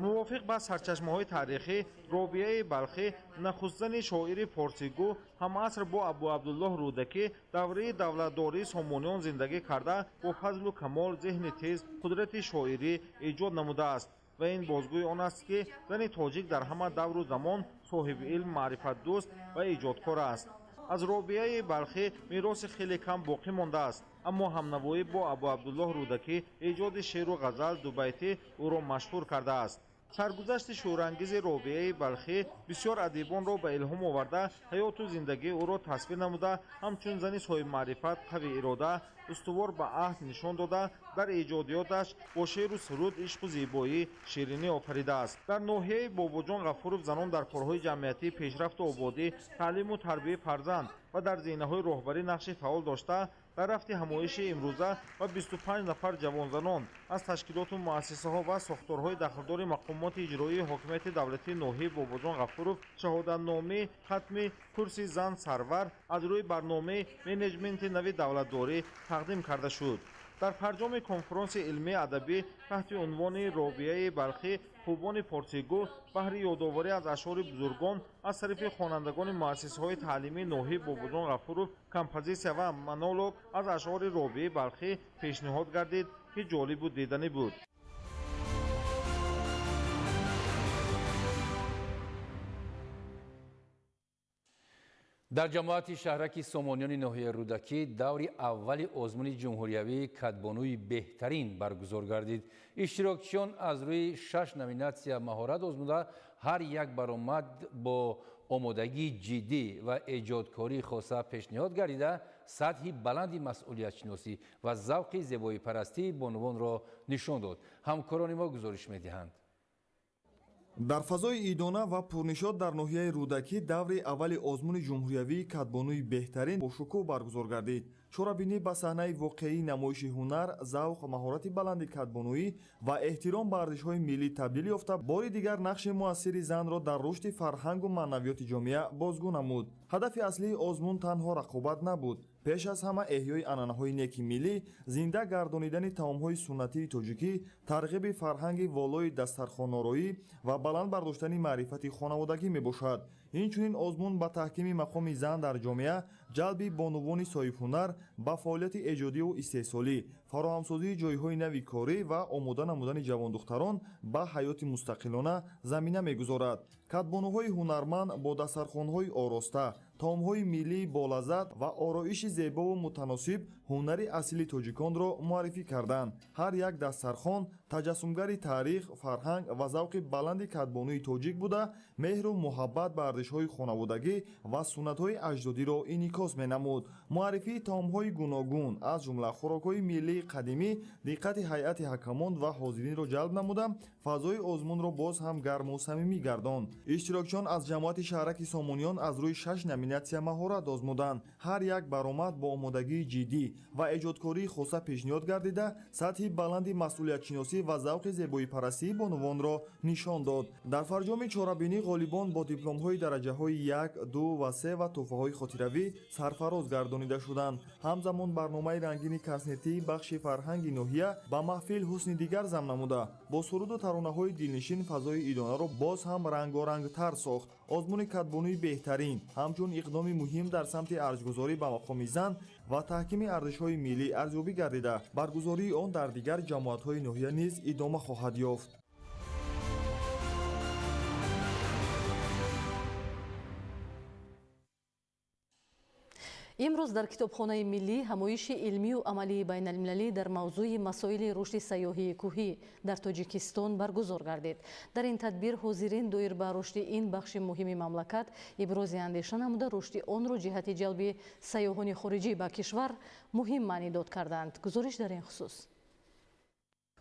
Мувофиқ ба сарчашмаҳои таърихӣ, Робияи Балхӣ нахустзани шоири порсигӯ, ҳамаср бо Абуабдуллоҳ Рӯдакӣ, давраи давлатдории Сомониён зиндагӣ карда, бо фазлу камол, зеҳни тез, қудрати шоирӣ эҷод намудааст ва ин бозгӯи он аст, ки зани тоҷик дар ҳама давру замон соҳиби илм, маърифатдӯст ва эҷодкор аст. Аз Робияи Балхӣ мероси хеле кам боқӣ мондааст, аммо ҳамнавоӣ бо Абуабдуллоҳ Рӯдакӣ, эҷоди шеъру ғазал, дубайтӣ ӯро машҳур кардааст. Саргузашти шӯрангези Робияи Балхӣ бисёр адибонро ба илҳом оварда, ҳаёту зиндагии ӯро тасвир намуда, ҳамчун зани соҳибмаърифат, қавии ирода, устувор ба аҳд нишон дода, дар эҷодиёташ бо шеъру суруд ишқу зебоӣ, ширинӣ офаридааст. Дар ноҳияи Бобоҷон Ғафуров занон дар корҳои ҷамъиятӣ, пешрафту ободӣ, таълиму тарбияи фарзанд ва дар зинаҳои роҳбарӣ нақши фаъол дошта, дар рафти ҳамоиши имрӯза ва 25 нафар ҷавонзанон аз ташкилоту муассисаҳо ва сохторҳои дахлдори мақомоти иҷроии ҳокимияти давлатии ноҳияи Бобоҷон Ғафуров шаҳодатномаи хатми курси «Зан сарвар» аз рӯи барномаи менеҷменти нави давлатдорӣ тақдим карда шуд. Дар фарҷоми конфронси илмии адабӣ таҳти унвони «Робияи Балхӣ Хубони форсигӯ баҳри ёдоварӣ аз ашъори бузургон аз тарафи хонандагони муассисаҳои таълимии ноҳияи Бобоҷон Ғафуров композитсия ва монолог аз ашъори Робиаи Балхӣ пешниҳод гардид, ки ҷолибу диданӣ буд. Дар ҷамоати шаҳраки Сомониёни ноҳияи Рӯдакӣ даври аввали озмуни ҷумҳуриявии кадбонуи беҳтарин баргузор гардид. Иштирокчиён аз рӯи 6 номинатсия маҳорат озмуда, ҳар як баромад бо омодагии ҷиддӣ ва эҷодкории хоса пешниҳод гардида, сатҳи баланди масъулиятшиносӣ ва завқи зебоипарастии бонувонро нишон дод. Ҳамкорони мо гузориш медиҳанд. Дар фазои идона ва пурнишот дар ноҳияи Рӯдакӣ даври аввали озмуни ҷумҳуриявии кадбонуи беҳтарин бо шукӯҳ баргузор гардид. Чорабинӣ ба саҳнаи воқеии намоиши ҳунар, завқ, маҳорати баланди кадбонуӣ ва эҳтиром ба арзишҳои миллӣ табдил ёфта, бори дигар нақши муассири занро дар рушди фарҳангу маънавиёти ҷомеа бозгӯ намуд. Ҳадафи аслии озмун танҳо рақобат набуд. Пеш аз ҳама эҳёи анъанаҳои неки миллӣ, зинда гардонидани таомҳои суннатии тоҷикӣ, тарғиби фарҳанги волои дастархонороӣ ва баланд бардоштани маърифати хонаводагӣ мебошад. Инчунин озмун ба таҳкими мақоми зан дар ҷомеа, ҷалби бонувони соҳибҳунар ба фаъолияти эҷодиву истеҳсолӣ, фароҳамсозии ҷойҳои нави корӣ ва омода намудани ҷавондухтарон ба ҳаёти мустақилона замина мегузорад. Кадбонуҳои ҳунарманд бо дастархонҳои ороста, таомҳои миллии болаззат ва ороиши зебову мутаносиб ҳунари асили тоҷиконро муаррифӣ карданд. Ҳар як дастархон таҷассумгари таърих, фарҳанг ва завқи баланди кадбонуи тоҷик буда, меҳру муҳаббат ба арзишҳои хонаводагӣ ва суннатҳои аҷдодиро инъикос менамуд. Муаррифии таомҳои гуногун, аз ҷумла хӯрокҳои миллии қадимӣ, диққати ҳайати ҳакамон ва ҳозиринро ҷалб намуда, фазои озмунро боз ҳам гарму самимӣ гардонд. Иштирокчиён аз ҷамоати шаҳраки Сомониён аз рӯи 6 номинатсия маҳорат озмуданд. Ҳар як баромад бо омодагии ҷиддӣ ва эҷодкории хоса пешниҳод гардида, сатҳи баланди масъулиятшиносӣ ва завқи зебоипарастии бонувонро нишон дод. Дар фарҷоми чорабинӣ ғолибон бо дипломҳои дараҷаҳои 1, 2 ва 3 ва тӯҳфаҳои хотиравӣ сарфароз гардонида шуданд. Ҳамзамон барномаи рангини консертии бахши фарҳанги ноҳия ба маҳфил ҳусни дигар зам намуда, бо суруду таронаҳои дилнишин фазои идонаро боз ҳам рангорангтар сохт. Озмуни кадбонуи беҳтарин ҳамчун иқдоми муҳим дар самти арҷгузорӣ ба мақоми зан ва таҳкими арзишҳои миллӣ арзёбӣ гардида, баргузории он дар дигар ҷамоатҳои ноҳия низ идома хоҳад ёфт. Имрӯз дар китобхонаи миллӣ ҳамоиши илмию амалии байналмилалӣ дар мавзӯи масоили рушди сайёҳии кӯҳӣ дар Тоҷикистон баргузор гардид. Дар ин тадбир ҳозирин доир ба рушди ин бахши муҳими мамлакат ибрози андеша намуда, рушди онро ҷиҳати ҷалби сайёҳони хориҷӣ ба кишвар муҳим маънидод карданд. Гузориш дар ин хусус.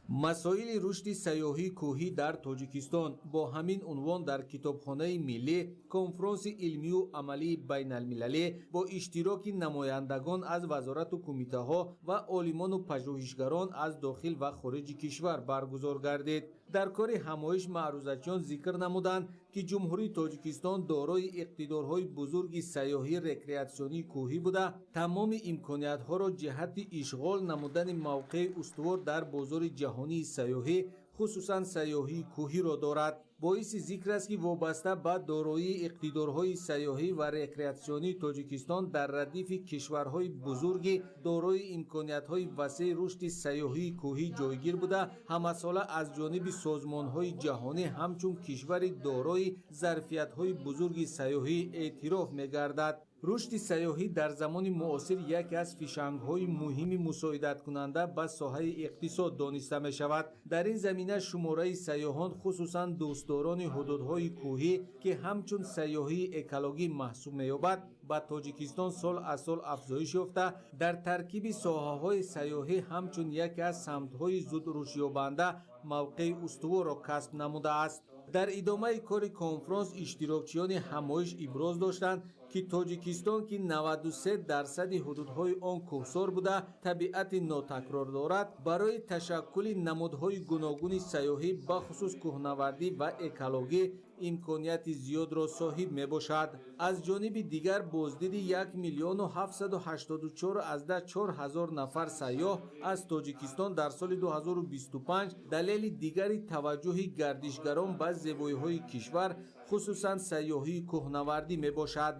Масоили рушди сайёҳии кӯҳӣ дар Тоҷикистон бо ҳамин унвон дар китобхонаи миллӣ конфронси илмию амалии байналмилалӣ бо иштироки намояндагон аз вазорату кумитаҳо ва олимону пажӯҳишгарон аз дохил ва хориҷи кишвар баргузор гардид. Дар кори ҳамоиш маърузачиён зикр намуданд, ки Ҷумҳурии Тоҷикистон дорои иқтидорҳои бузурги сайёҳии рекреатсионии кӯҳӣ буда, тамоми имкониятҳоро ҷиҳати ишғол намудани мавқеи устувор дар бозори ҷаҳонии сайёҳӣ, хусусан сайёҳии кӯҳиро дорад. Боиси зикр аст, ки вобаста ба дороии иқтидорҳои сайёҳӣ ва рекреатсионии Тоҷикистон дар радифи кишварҳои бузурги дорои имкониятҳои васеи рушди сайёҳии кӯҳӣ ҷойгир буда, ҳамасола аз ҷониби созмонҳои ҷаҳонӣ ҳамчун кишвари дорои зарфиятҳои бузурги сайёҳӣ эътироф мегардад. Рушди сайёҳӣ дар замони муосир яке аз фишангҳои муҳими мусоидаткунанда ба соҳаи иқтисод дониста мешавад. Дар ин замина шумораи сайёҳон, хусусан дӯстдорони ҳудудҳои кӯҳӣ, ки ҳамчун сайёҳии экологӣ маҳсуб меёбад, ба Тоҷикистон сол аз сол афзоиш ёфта, дар таркиби соҳаҳои сайёҳӣ ҳамчун яке аз самтҳои зудрушдёбанда мавқеи устуворро касб намудааст. Дар идомаи кори конфронс иштирокчиёни ҳамоиш иброз доштанд, ки Тоҷикистон, ки 93% ҳудудҳои он кӯҳсор буда, табиати нотакрор дорад, барои ташаккули намудҳои гуногуни сайёҳӣ, бахусус кӯҳнавардӣ ва экологӣ имконияти зиёдро соҳиб мебошад. Аз ҷониби дигар, боздиди 1 784,4 ҳазор нафар сайёҳ аз Тоҷикистон дар соли 2025 далели дигари таваҷҷӯҳи гардишгарон ба зебоиҳои кишвар, хусусан сайёҳии кӯҳнавардӣ мебошад.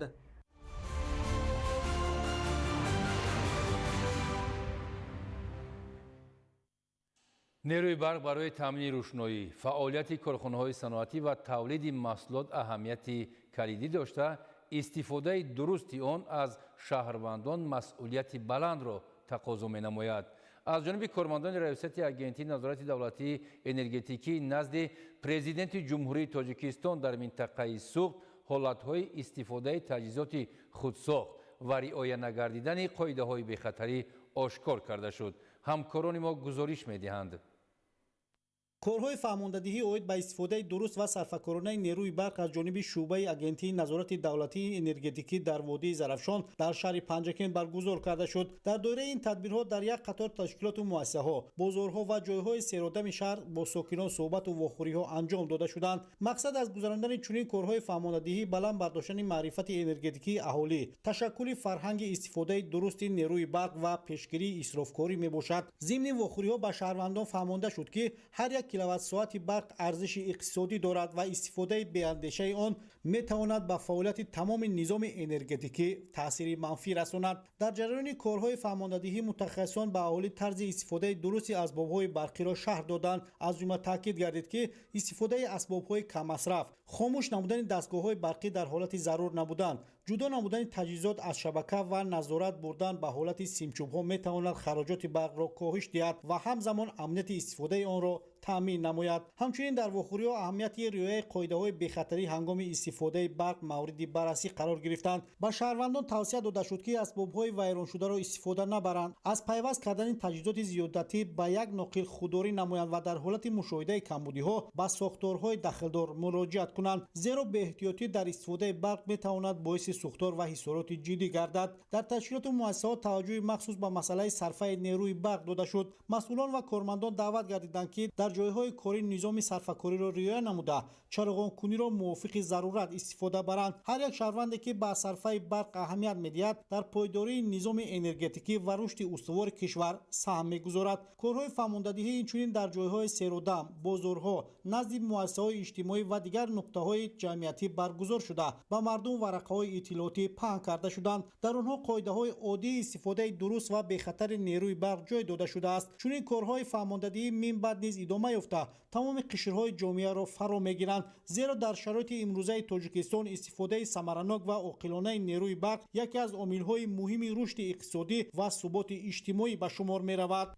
Нерӯи барқ барои таъмини рӯшноӣ, фаъолияти корхонаҳои саноатӣ ва тавлиди маҳсулот аҳамияти калидӣ дошта, истифодаи дурусти он аз шаҳрвандон масъулияти баландро тақозо менамояд. Аз ҷониби кормандони Раёсати Агентии назорати давлатии энергетикӣ назди Президенти Ҷумҳурии Тоҷикистон дар минтақаи Суғд ҳолатҳои истифодаи таҷҳизоти худсохт ва риоя нагардидани қоидаҳои бехатарӣ ошкор карда шуд. Ҳамкорони мо гузориш медиҳанд. Корҳои фаҳмондадиҳӣ оид ба истифодаи дуруст ва сарфакоронаи нерӯи барқ аз ҷониби шӯъбаи Агентии назорати давлатии энергетикӣ дар водии Зарафшон дар шаҳри Панҷакент баргузор карда шуд. Дар доираи ин тадбирҳо дар як қатор ташкилоту муассисаҳо, бозорҳо ва ҷойҳои серодами шаҳр бо сокинон суҳбату вохӯриҳо анҷом дода шуданд. Мақсад аз гузарондани чунин корҳои фаҳмондадиҳӣ баланд бардоштани маърифати энергетикии аҳолӣ, ташаккули фарҳанги истифодаи дурусти нерӯи барқ ва пешгирии исрофкорӣ мебошад. Зимни вохӯриҳо ба шаҳрвандон фаҳмонда шуд, ки ҳар як киловатт-соати барқ арзиши иқтисодӣ дорад ва истифодаи беандешаи он метавонад ба фаъолияти тамоми низоми энергетикӣ таъсири манфӣ расонад. Дар ҷараёни корҳои фаҳмондадиҳӣ мутахассисон ба аҳолӣ тарзи истифодаи дурусти асбобҳои барқиро шарҳ доданд. Аз ҷумла таъкид гардид, ки истифодаи асбобҳои каммасраф, хомӯш намудани дастгоҳҳои барқӣ дар ҳолати зарур набудан, ҷудо намудани таҷҳизот аз шабака ва назорат бурдан ба ҳолати симчӯбҳо метавонад хароҷоти барқро коҳиш диҳад ва ҳамзамон амнияти истифодаи онро таъмин намояд. Ҳамчунин дар вохӯриҳо аҳамияти риояи қоидаҳои бехатарӣ ҳангоми истифодаи барқ мавриди баррасӣ қарор гирифтанд. Ба шаҳрвандон тавсия дода шуд, ки асбобҳои вайроншударо истифода набаранд, аз пайваст кардани таҷҳизоти зиёдатӣ ба як ноқил худдорӣ намоянд ва дар ҳолати мушоҳидаи камбудиҳо ба сохторҳои дахлдор муроҷиат кунанд, зеро беэҳтиётӣ дар истифодаи барқ метавонад боиси сӯхтор ва ҳисороти ҷиддӣ гардад. Дар ташкилоту муассисаҳо таваҷҷӯҳи махсус ба масъалаи сарфаи нерӯи барқ дода шуд. Масъулон ва кормандон даъват гардиданд, ки дар ҷойҳои корӣ низоми сарфакориро риоя намуда, чароғонкуниро мувофиқи зарурат истифода баранд. Ҳар як шаҳрванде, ки ба сарфаи барқ аҳамият медиҳад, дар пойдории низоми энергетикӣ ва рушди устувори кишвар саҳм мегузорад. Корҳои фаҳмондадиҳӣ инчунин дар ҷойҳои серодам, бозорҳо, назди муассисаҳои иҷтимоӣ ва дигар нуқтаҳои ҷамъиятӣ баргузор шуда, ба мардум варақаҳои иттилоотӣ паҳн карда шуданд. Дар онҳо қоидаҳои оддии истифодаи дуруст ва бехатари нерӯи барқ ҷой дода шудааст. Чунин корҳои фаҳмондадиҳӣ минбаъд низ идома ёфта, тамоми қишрҳои ҷомеаро фаро мегиранд, зеро дар шароити имрӯзаи Тоҷикистон истифодаи самаранок ва оқилонаи нерӯи барқ яке аз омилҳои муҳими рушди иқтисодӣ ва суботи иҷтимоӣ ба шумор меравад.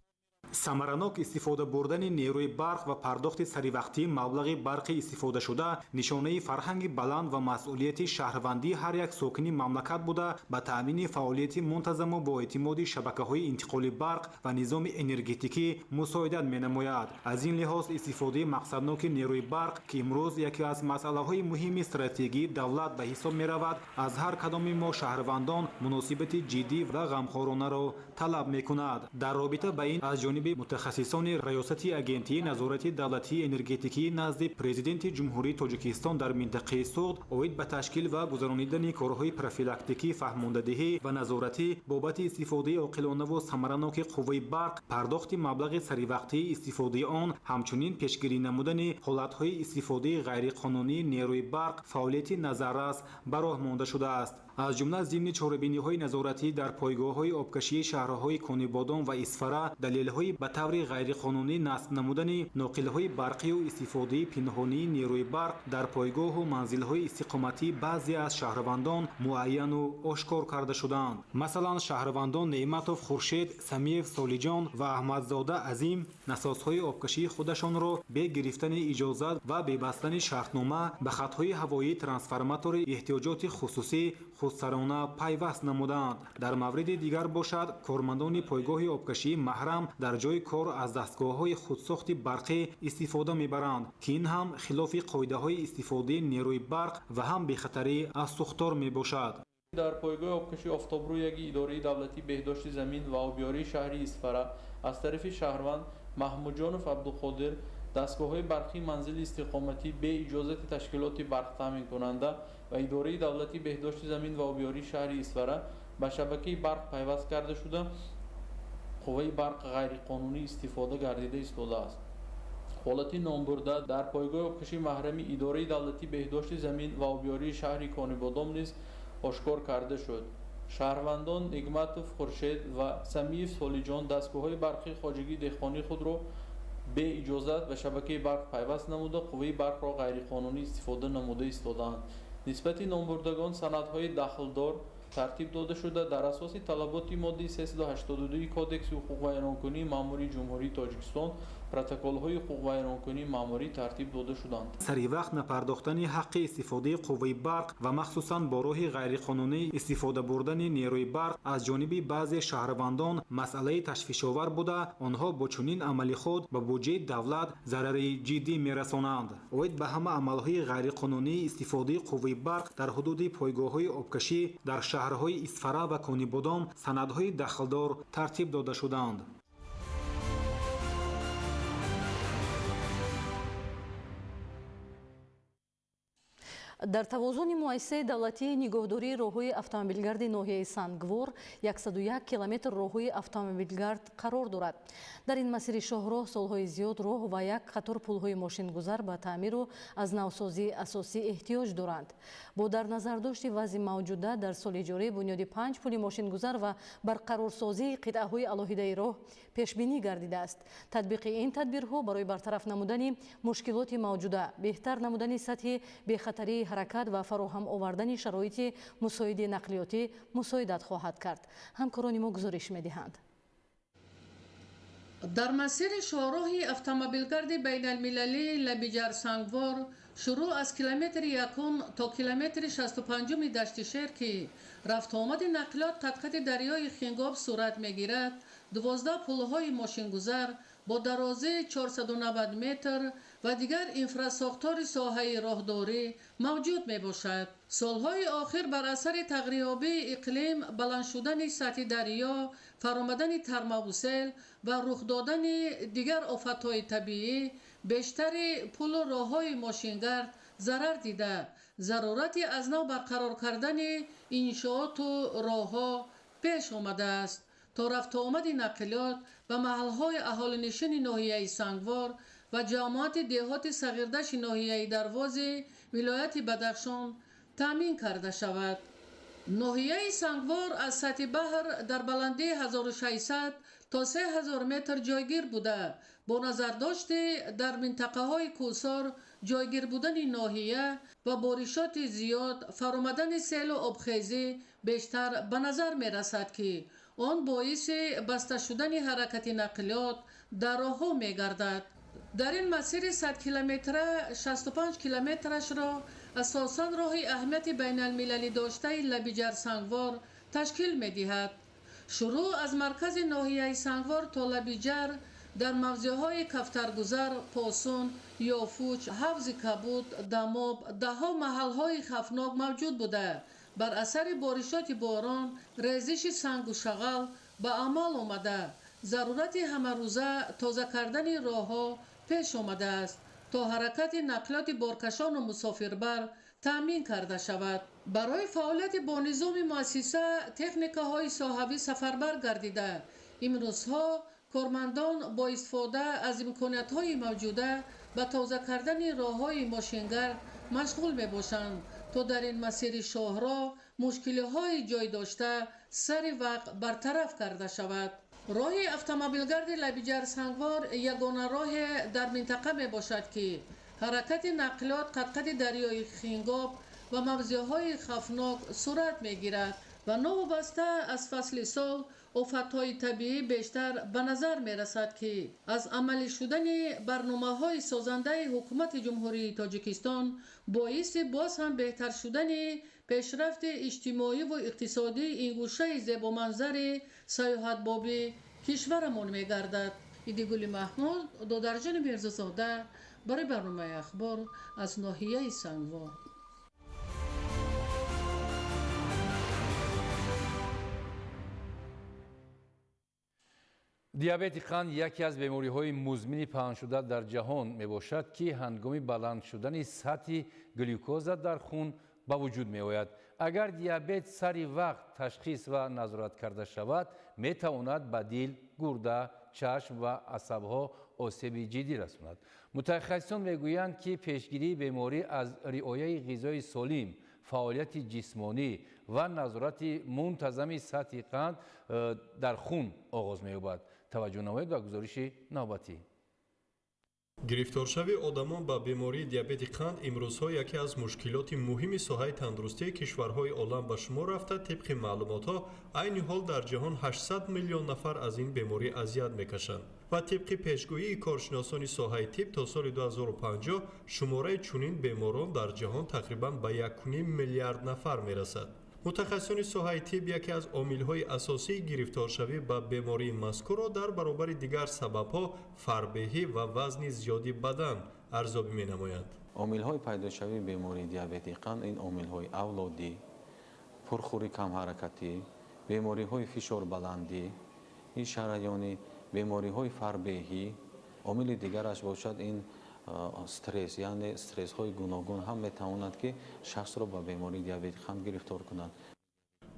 Самаранок истифода бурдани нерӯи барқ ва пардохти саривақтии маблағи барқи истифодашуда нишонаи фарҳанги баланд ва масъулияти шаҳрвандии ҳар як сокини мамлакат буда, ба таъмини фаъолияти мунтазаму боэътимоди шабакаҳои интиқоли барқ ва низоми энергетикӣ мусоидат менамояд. Аз ин лиҳоз, истифодаи мақсадноки нерӯи барқ, ки имрӯз яке аз масъалаҳои муҳими стратегии давлат ба ҳисоб меравад, аз ҳар кадоми мо шаҳрвандон муносибати ҷиддӣ ва ғамхоронаро талаб мекунад. Дар робита ба ин, аз ҷониби мутахассисони Раёсати Агентии назорати давлатии энергетикии назди Президенти Ҷумҳурии Тоҷикистон дар минтақаи Суғд оид ба ташкил ва гузаронидани корҳои профилактикӣ, фаҳмондадиҳӣ ва назоратӣ бобати истифодаи оқилонаву самараноки қувваи барқ, пардохти маблағи саривақтии истифодаи он, ҳамчунин пешгирӣ намудани ҳолатҳои истифодаи ғайриқонунии нерӯи барқ фаъолияти назаррас ба роҳ монда шудааст. Аз ҷумла, зимни чорабиниҳои назоратӣ дар пойгоҳҳои обкашии шаҳрҳои Конибодом ва Исфара далелҳои ба таври ғайриқонунӣ насб намудани ноқилҳои барқию истифодаи пинҳонии нерӯи барқ дар пойгоҳу манзилҳои истиқоматии баъзе аз шаҳрвандон муайяну ошкор карда шуданд. Масалан, шаҳрвандон Неъматов Хуршед, Самиев Солиҷон ва Аҳмадзода Азим насосҳои обкашии худашонро бе гирифтани иҷозат ва бе бастани шартнома ба хатҳои ҳавоии трансформатори эҳтиёҷоти хусусӣ худсарона пайваст намуданд. Дар мавриди дигар бошад, кормандони пойгоҳи обкашии Маҳрам дар ҷои кор аз дастгоҳҳои худсохти барқӣ истифода мебаранд, ки ин ҳам хилофи қоидаҳои истифодаи нерӯи барқ ва ҳам бехатарӣ аз сӯхтор мебошад. Дар пойгоҳи обкашии Офтобрӯяги Идораи давлатии беҳдошти замин ва обиёрии шаҳри Исфара аз тарафи шаҳрванд Маҳмудҷонов Абдуқодир дастгоҳҳои барқии манзили истиқоматӣ бе иҷозати ташкилоти барқтаъминкунанда ва Идораи давлатии беҳдошти замин ва обиёрии шаҳри Исфара ба шабакаи барқ пайваст карда шуда, қувваи барқ ғайриқонунӣ истифода гардида истодааст. Ҳолати номбурда дар пойгоҳи обкашии маҳрами Идораи давлатии беҳдошти замин ва обиёрии шаҳри Конибодом низ ошкор карда шуд. Шаҳрвандон Нигматов Хуршед ва Самиев Солиҷон дастгоҳҳои барқии хоҷагии деҳқонии худро бе иҷозат ба шабакаи барқ пайваст намуда, қувваи барқро ғайриқонунӣ истифода намуда истодаанд. Нисбати номбурдагон санадҳои дахлдор тартиб дода шуда, дар асоси талаботи моддаи 382 Кодекси ҳуқуқвайронкунии маъмурии Ҷумҳурии Тоҷикистон протоколҳои ҳуқуқвайронкунии маъмурӣ тартиб дода шуданд. Саривақт напардохтани ҳаққи истифодаи қувваи барқ ва махсусан бо роҳи ғайриқонунӣ истифода бурдани нерӯи барқ аз ҷониби баъзе шаҳрвандон масъалаи ташвишовар буда, онҳо бо чунин амали худ ба буҷаи давлат зарари ҷиддӣ мерасонанд. Оид ба ҳама амалҳои ғайриқонунии истифодаи қувваи барқ дар ҳудуди пойгоҳҳои обкашӣ дар шаҳрҳои Исфара ва Конибодом санадҳои дахлдор тартиб дода шуданд. Дар тавозуни муассисаи давлатии нигоҳдории роҳҳои автомобилгарди ноҳияи Сангвор 101 километр роҳҳои автомобилгард қарор дорад. Дар ин масири шоҳроҳ солҳои зиёд роҳ ва як қатор пулҳои мошингузар ба таъмиру аз навсозии асосӣ эҳтиёҷ доранд. Бо дар назардошти вазъи мавҷуда дар соли ҷорӣ бунёди 5 пули мошингузар ва барқарорсозии қитъаҳои алоҳидаи роҳ пешбинӣ гардидааст. Татбиқи ин тадбирҳо барои бартараф намудани мушкилоти мавҷуда, беҳтар намудани сатҳи бехатарии ҳаракат ва фароҳам овардани шароити мусоиди нақлиётӣ мусоидат хоҳад кард. Ҳамкорони мо гузориш медиҳанд. Дар масири шоҳроҳи автомобилгарди байналмилалии Лабиҷар-Сангвор шурӯъ аз километри якум то километри 65-уми Дашти Шер, ки рафтуомади нақлиёт қадқади дарёи Хингоб сурат мегирад, 12 пулҳои мошингузар бо дарозии 490 метр ва дигар инфрасохтори соҳаи роҳдорӣ мавҷуд мебошад. Солҳои охир бар асари тағйирёбии иқлим, баланд шудани сатҳи дарё, фаромадани тармавусел ва рух додани дигар офатҳои табиӣ бештари пулу роҳҳои мошингард зарар дида, зарурати аз нав барқарор кардани иншооту роҳҳо пеш омадааст то рафтуомади нақлиёт ба маҳалҳои аҳолинишини ноҳияи Сангвор ва ҷамоати деҳоти Сағирдаши ноҳияи Дарвози вилояти Бадахшон таъмин карда шавад. Ноҳияи Сангвор аз сатҳи баҳр дар баландии 1600 то 3000 метр ҷойгир буда, бо назардошти дар минтақаҳои кӯҳсор ҷойгир будани ноҳия ва боришоти зиёд, фаромадани селу обхезӣ бештар ба назар мерасад, ки он боиси баста шудани ҳаракати нақлиёт дар роҳҳо мегардад. Дар ин масири 100 километра 65 километрашро асосан роҳи аҳамияти байналмилалӣ доштаи Лабиҷар-Сангвор ташкил медиҳад. Шурӯъ аз маркази ноҳияи Сангвор то Лабиҷар дар мавзеъҳои Кафтаргузар, Посун, Ёфуч, Ҳавзи Кабуд, Дамоб даҳҳо маҳалҳои хавфнок мавҷуд буда, бар асари боришоти борон резиши сангу шағал ба амал омада, зарурати ҳамарӯза тоза кардани роҳҳо пеш омадааст то ҳаракати нақлиёти боркашону мусофирбар таъмин карда шавад. Барои фаъолияти бонизоми муассиса техникаҳои соҳавӣ сафарбар гардида, имрӯзҳо кормандон бо истифода аз имкониятҳои мавҷуда ба тоза кардани роҳҳои мошингард машғул мебошанд то дар ин масири шоҳроҳ мушкилиҳои ҷой дошта сари вақт бартараф карда шавад. Роҳи автомобилгарди Лабиҷар-Сангвор ягона роҳе дар минтақа мебошад, ки ҳаракати нақлиёт қадқади дарёи Хингоб ва мавзеъҳои хавфнок сурат мегирад ва новобаста аз фасли сол офатҳои табиӣ бештар ба назар мерасад, ки аз амалӣ шудани барномаҳои созандаи ҳукумати Ҷумҳурии Тоҷикистон боиси боз ҳам беҳтар шудани пешрафти иҷтимоиву иқтисодии ин гӯшаи зебоманзари сайёҳатбоби кишварамон мегардад. Идигули Маҳмуд, Додарҷони Мирзозода барои барномаи Ахбор аз ноҳияи Сангвор. Диабети қанд яке аз бемориҳои музмини паҳншуда дар ҷаҳон мебошад, ки ҳангоми баланд шудани сатҳи глюкоза дар хун ба вуҷуд меояд. Агар диабет сари вақт ташхис ва назорат карда шавад, метавонад ба дил, гурда, чашм ва асабҳо осеби ҷиддӣ расонад. Мутахассисон мегӯянд, ки пешгирии беморӣ аз риояи ғизои солим, фаъолияти ҷисмонӣ ва назорати мунтазами сатҳи қанд дар хун оғоз меёбад. Таваҷҷӯҳ намоед ба гузориши навбатӣ. Гирифторшавии одамон ба бемории диабети қанд имрӯзҳо яке аз мушкилоти муҳими соҳаи тандурустии кишварҳои олам ба шумор рафта, тибқи маълумотҳо айни ҳол дар ҷаҳон 800 миллион нафар аз ин беморӣ азият мекашанд ва тибқи пешгӯии коршиносони соҳаи тиб то соли 2050 шумораи чунин беморон дар ҷаҳон тақрибан ба 1,5 миллиард нафар мерасад. Мутахассисони соҳаи тиб яке аз омилҳои асосии гирифторшавӣ ба бемории мазкурро дар баробари дигар сабабҳо фарбеҳӣ ва вазни зиёди бадан арзёбӣ менамоянд. Омилҳои пайдошавии бемории диабети қанд ин омилҳои авлодӣ, пурхӯри камҳаракатӣ, бемориҳои фишорбаландӣ, шараёнӣ, бемориҳои фарбеҳӣ. Омили дигараш бошад ин стресс, яъне стрессҳои гуногун ҳам метавонад, ки шахсро ба бемории диабети қанд гирифтор кунад.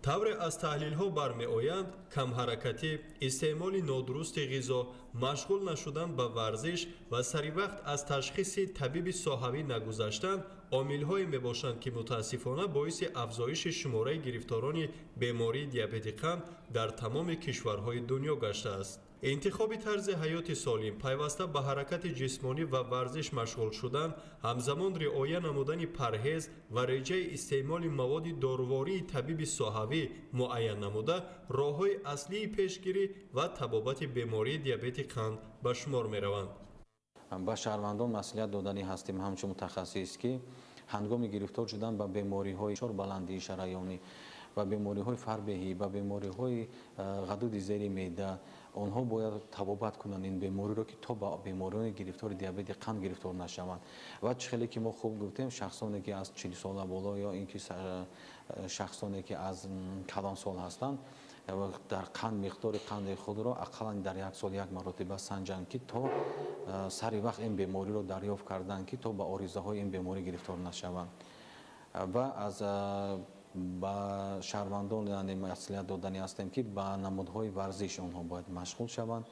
Тавре аз таҳлилҳо бармеоянд, камҳаракатӣ, истеъмоли нодурусти ғизо, машғул нашудан ба варзиш ва саривақт аз ташхиси табиби соҳавӣ нагузаштан омилҳое мебошанд, ки мутаассифона боиси афзоиши шумораи гирифторони бемории диабети қанд дар тамоми кишварҳои дунё гаштааст. Интихоби тарзи ҳаёти солим, пайваста ба ҳаракати ҷисмонӣ ва варзиш машғул шудан, ҳамзамон риоя намудани парҳез ва реҷаи истеъмоли маводи дорувории табиби соҳавӣ муайян намуда роҳҳои аслии пешгирӣ ва табобати бемории диабети қанд ба шумор мераванд. Ба шаҳрвандон маслиҳат доданӣ ҳастем ҳамчун мутахассис, ки ҳангоми гирифтор шудан ба бемориҳои фишорбаландии шараёнӣ, ба бемориҳои фарбеҳӣ, ба бемориҳои ғадуди зери меъда, онҳо бояд табобат кунанд ин бемориро, ки то ба бемориҳои гирифтори диабети қанд гирифтор нашаванд. Ва чӣ хеле ки мо хуб гуфтем, шахсоне ки аз 40 сола боло ё ин ки шахсоне ки аз калонсол ҳастанд, дар қанд миқдори қанди худро ақаллан дар як сол як маротиба санҷанд, ки то сари вақт ин бемориро дарёфт карданд, ки то ба оризаҳои ин беморӣ гирифтор нашаванд. Ва аз ба шаҳрвандон яъне маслиҳат доданӣ ҳастем, ки ба намудҳои варзиш онҳо бояд машғул шаванд.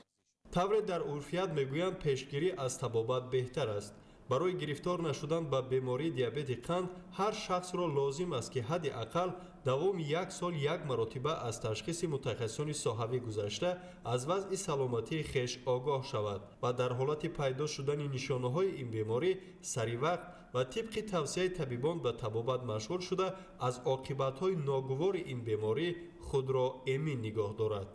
Тавре дар урфият мегӯянд, пешгирӣ аз табобат беҳтар аст. Барои гирифтор нашудан ба бемории диабети қанд ҳар шахсро лозим аст, ки ҳадди ақал давоми як сол як маротиба аз ташхиси мутахассисони соҳавӣ гузашта аз вазъи саломатии хеш огоҳ шавад ва дар ҳолати пайдо шудани нишонаҳои ин беморӣ саривақт ва тибқи тавсияи табибон ба табобат машғул шуда аз оқибатҳои ногувори ин беморӣ худро эмин нигоҳ дорад.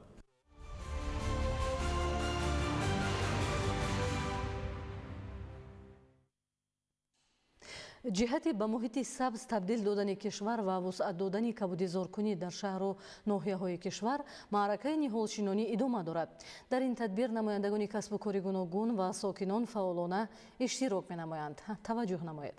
Ҷиҳати ба муҳити сабз табдил додани кишвар ва вусъат додани кабудизоркунӣ дар шаҳру ноҳияҳои кишвар маъракаи ниҳолшинонӣ идома дорад. Дар ин тадбир намояндагони касбу кори гуногун ва сокинон фаъолона иштирок менамоянд. Таваҷҷӯҳ намоед.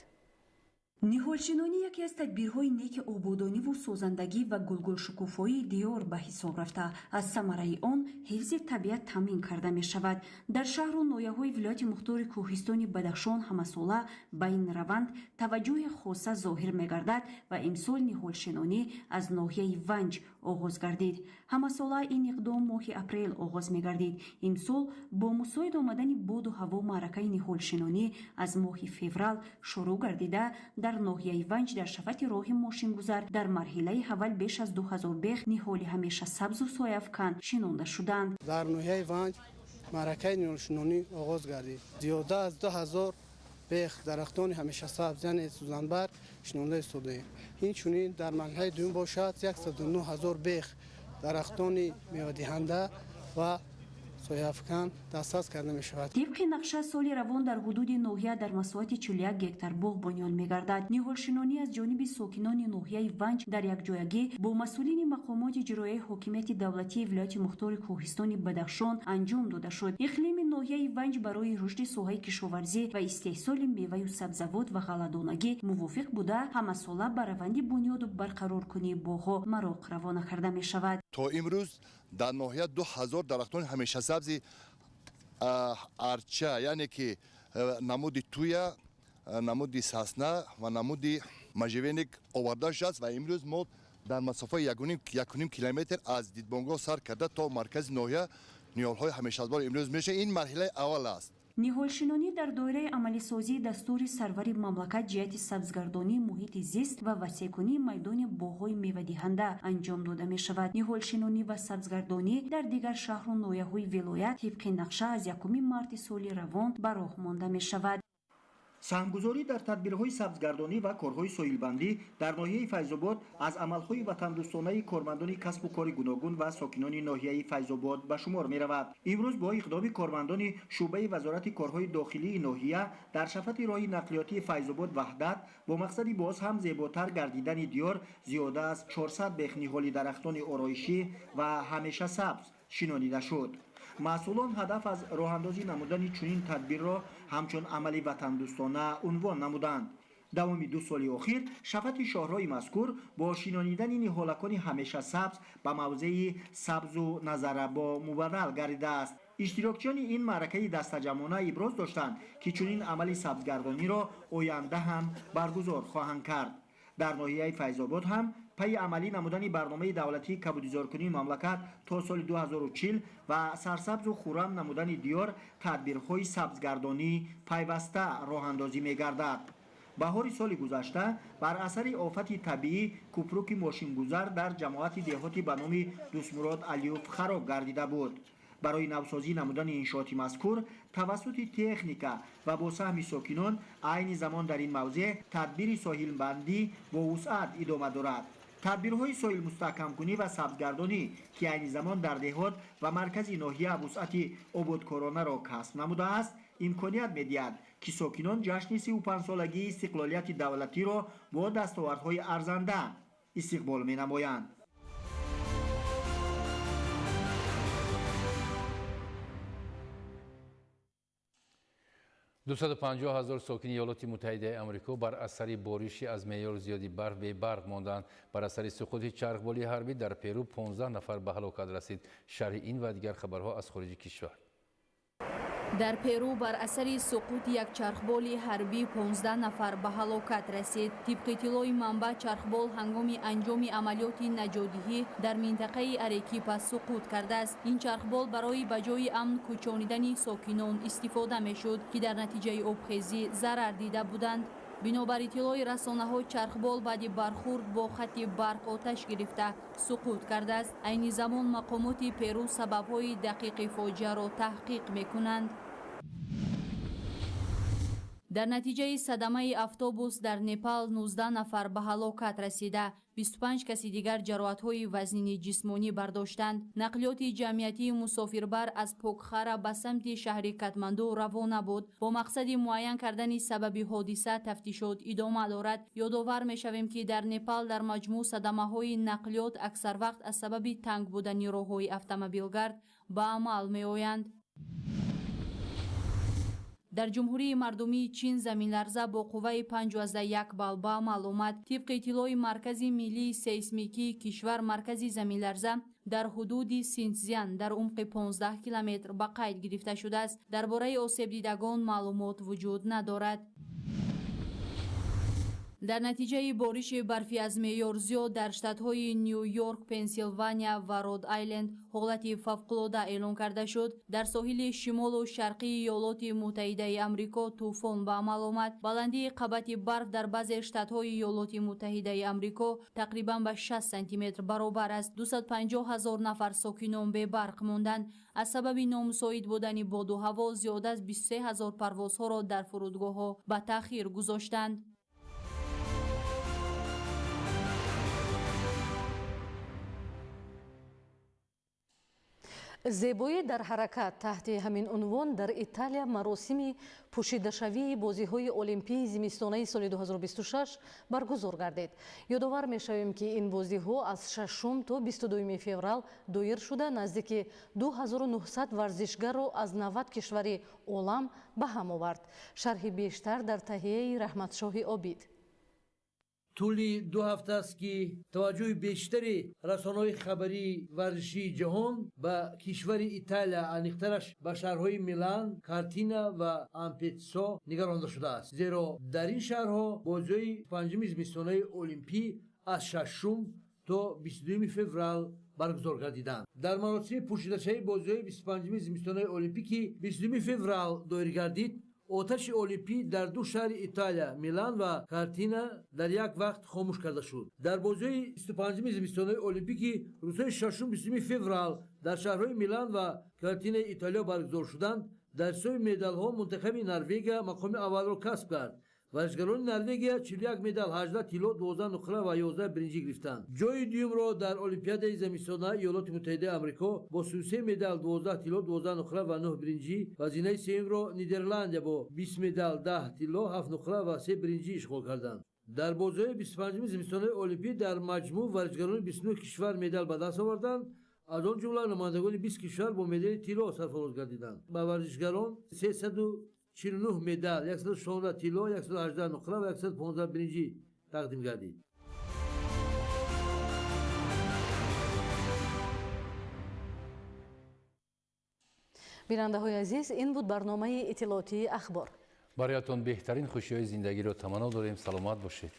Ниҳолшинонӣ яке аз тадбирҳои неки ободониву созандагӣ ва гулгулшукуфоии диёр ба ҳисоб рафта, аз самараи он ҳифзи табиат таъмин карда мешавад. Дар шаҳру ноҳияҳои вилояти мухтори кӯҳистони Бадахшон ҳамасола ба ин раванд таваҷҷӯҳи хоса зоҳир мегардад ва имсол ниҳолшинонӣ аз ноҳияи Ванҷ оғоз гардид. Ҳамасола ин иқдом моҳи апрел оғоз мегардид. Имсол бо мусоид омадани боду ҳаво маъракаи ниҳолшинонӣ аз моҳи феврал шурӯъ гардида, дар ноҳияи Ванҷ дар шафати роҳи мошингузар дар марҳилаи аввал беш аз 2000 бех ниҳоли ҳамеша сабзу сояафкан шинонда шуданд. Дар ноҳияи Ванҷ маъракаи ниҳолшинонӣ оғоз гардид. Зиёда аз 2000 бех дарахтони ҳамеша сабз, яъне сӯзанбарг шинонда истодаем. Инчунин дар марҳилаи дуюм бошад 109 000 бех дарахтони мевадиҳанда ва сояафкан дастрас карда мешавад. Тибқи нақша соли равон дар ҳудуди ноҳия дар масоҳати 41 гектар боғ бунёд мегардад. Ниҳолшинонӣ аз ҷониби сокинони ноҳияи Ванҷ дар якҷоягӣ бо масъулини мақомоти иҷроияи ҳокимияти давлатии вилояти мухтори кӯҳистони Бадахшон анҷом дода шуд. Иқлими ноҳияи Ванҷ барои рушди соҳаи кишоварзӣ ва истеҳсоли меваю сабзавот ва ғалладонагӣ мувофиқ буда, ҳамасола ба раванди бунёду барқароркунии боғҳо мароқ равона карда мешавад. То имрӯз Дар ноҳия 2000 дарахтони ҳамешасабзи арча, яъне ки намуди туя, намуди сасна ва намуди можжевельник оварда шудааст ва имрӯз мо дар масофаи 1,5 километр аз дидбонгоҳ сар карда то маркази ноҳия ниҳолҳои ҳамешасабзро имрӯз мешавад. Ин марҳилаи аввал аст. Ниҳолшинонӣ дар доираи амалисозии дастури сарвари мамлакат ҷиҳати сабзгардонии муҳити зист ва васеъкунии майдони боғҳои мевадиҳанда анҷом дода мешавад. Ниҳолшинонӣ ва сабзгардонӣ дар дигар шаҳру ноҳияҳои вилоят тибқи нақша аз 1 марти соли равон ба роҳ монда мешавад. Саҳмгузорӣ дар тадбирҳои сабзгардонӣ ва корҳои соҳилбандӣ дар ноҳияи Файзобод аз амалҳои ватандӯстонаи кормандони касбу кори гуногун ва сокинони ноҳияи Файзобод ба шумор меравад. Имрӯз бо иқдоми кормандони шӯъбаи вазорати корҳои дохилии ноҳия дар шафати роҳи нақлиётии Файзобод Ваҳдат бо мақсади боз ҳам зеботар гардидани диёр зиёда аз 400 бех ниҳоли дарахтони ороишӣ ва ҳамеша сабз шинонида шуд. Масъулон ҳадаф аз роҳандозӣ намудани чунин тадбирро ҳамчун амали ватандӯстона унвон намуданд. Давоми 2 соли охир шафати шоҳроҳи мазкур бо шинонидани ниҳолакони ҳамеша сабз ба мавзеи сабзу назарабо мубаддал гардидааст. Иштирокчиёни ин маъракаи дастаҷамъона иброз доштанд, ки чунин амали сабзгардониро оянда ҳам баргузор хоҳанд кард. Дар ноҳияи Файзобод ҳам пайи амалӣ намудани барномаи давлатии кабудизоркунии мамлакат то соли 2040 ва сарсабзу хуррам намудани диёр тадбирҳои сабзгардонӣ пайваста роҳандозӣ мегардад. Баҳори соли гузашта бар асари офати табиӣ купруки мошингузар дар ҷамоати деҳоти ба номи Дустмурод Алиюв хароб гардида буд. Барои навсозӣ намудани иншооти мазкур тавассути техника ва бо саҳми сокинон айни замон дар ин мавзеъ тадбири соҳилбандӣ бо вусъат идома дорад. Тадбирҳои соҳилмустаҳкамкунӣ ва сабзгардонӣ, ки айни замон дар деҳот ва маркази ноҳия вусъати ободкоронаро касб намудааст, имконият медиҳад, ки сокинон ҷашни 35-солагии истиқлолияти давлатиро бо дастовардҳои арзанда истиқбол менамоянд. 250 000 сокини Иёлоти Муттаҳидаи Амрико бар асари бориши аз меъёр зиёди барф бебарқ монданд. Бар асари суқути чархболи ҳарбӣ дар Перу 15 нафар ба ҳалокат расид. Шарҳи ин ва дигар хабарҳо аз хориҷи кишвар. Дар Перу бар асари суқути як чархболи ҳарбӣ 15 нафар ба ҳалокат расид. Тибқи иттилои манбаъ, чархбол ҳангоми анҷоми амалиёти наҷотдиҳӣ дар минтақаи Арекипа суқут кардааст. Ин чархбол барои ба ҷои амн кӯчонидани сокинон истифода мешуд, ки дар натиҷаи обхезӣ зарар дида буданд. Бинобар иттилои расонаҳо, чархбол баъди бархурд бо хатти барқ оташ гирифта суқут кардааст. Айни замон мақомоти Перу сабабҳои дақиқи фоҷиаро таҳқиқ мекунанд. Дар натиҷаи садамаи автобус дар Непал 19 нафар ба ҳалокат расида, 25 каси дигар ҷароҳатҳои вазнини ҷисмонӣ бардоштанд. Нақлиёти ҷамъиятии мусофирбар аз Покхара ба самти шаҳри Катманду равона буд. Бо мақсади муайян кардани сабаби ҳодиса тафтишот идома дорад. Ёдовар мешавем, ки дар Непал дар маҷмӯъ садамаҳои нақлиёт аксар вақт аз сабаби танг будани роҳҳои автомобилгард ба амал меоянд. Дар Ҷумҳурии Мардумии Чин заминларза бо қувваи 5,1 балл ба амал омад. Тибқи иттилои Маркази миллии сейсмикии кишвар, маркази заминларза дар ҳудуди Синцзян дар умқи 15 километр ба қайд гирифта шудааст. Дар бораи осебдидагон маълумот вуҷуд надорад. Дар натиҷаи бориши барфи аз меъёр зиёд дар штатҳои Ню-Йорк, Пенсилвания ва Род-Айленд ҳолати фавқулода эълон карда шуд. Дар соҳили шимолу шарқии Иёлоти Муттаҳидаи Амрико тӯфон ба амал омад. Баландии қабати барф дар баъзе штатҳои Иёлоти Муттаҳидаи Амрико тақрибан ба 60 сантиметр баробар аст. 250 000 нафар сокинон бебарқ монданд. Аз сабаби номусоид будани боду ҳаво зиёда аз 23 000 парвозҳоро дар фурудгоҳҳо ба таъхир гузоштанд. Зебоӣ дар ҳаракат таҳти ҳамин унвон дар Италия маросими пӯшидашавии бозиҳои олимпии зимистонаи соли 2026 баргузор гардид. Ёдовар мешавем, ки ин бозиҳо аз 6 то 22 феврал доир шуда, наздики 2900 варзишгарро аз 90 кишвари олам ба ҳам овард. Шарҳи бештар дар таҳияи Раҳматшоҳи Обид. Тӯли 2 ҳафта аст, ки таваҷҷӯҳи бештари расонаҳои хабарии варзишии ҷаҳон ба кишвари Италия, аниқтараш ба шаҳрҳои Милан, Картина ва Ампетсо нигаронда шудааст. Зеро дар ин шаҳрҳо бозиҳои 5-уми зимистонаи Олимпӣ аз 6 то 22 феврал баргузор гардиданд. Дар маросими пӯшидашавии бозиҳои 25-уми зимистонаи Олимпӣ, ки 22 феврал доир гардид, оташи Олимпӣ дар 2 шаҳри Италия, Милан ва Картина, дар як вақт хомӯш карда шуд. Дар бозиҳои 25-уми зимистонаи Олимпӣ, ки рӯзҳои 6-22 феврал дар шаҳрҳои Милан ва Картинаи Италия баргузор шуданд, дар ҳисоби медалҳо мунтахаби Норвегия мақоми аввалро касб кард. Варзишгарони Норвегия 41 медал, 18 тилло, 12 нуқра ва 11 биринҷӣ гирифтанд. Ҷои дуюмро дар Олимпиадаи зимистона Иёлоти Муттаҳидаи Амрико бо 33 медал, 12 тилло, 12 нуқра ва 9 биринҷӣ ва зинаи сеюмро Нидерландия бо 20 медал, 10 тилло, 7 нуқра ва 3 биринҷӣ ишғол карданд. Дар бозиҳои 25-уми зимистонаи Олимпӣ дар маҷмӯъ варзишгарони 29 кишвар медал ба даст оварданд. Аз он ҷумла намояндагони 20 кишвар бо медали тилло сарфароз гардиданд. Ба варзишгарон 349 медал, 116 тилло, 118 нуқра ва 115 биринҷӣ тақдим гардид. Бинандаҳои азиз, ин буд барномаи иттилоотии Ахбор. Бароятон беҳтарин хушиҳои зиндагиро таманно дорем. Саломат бошед.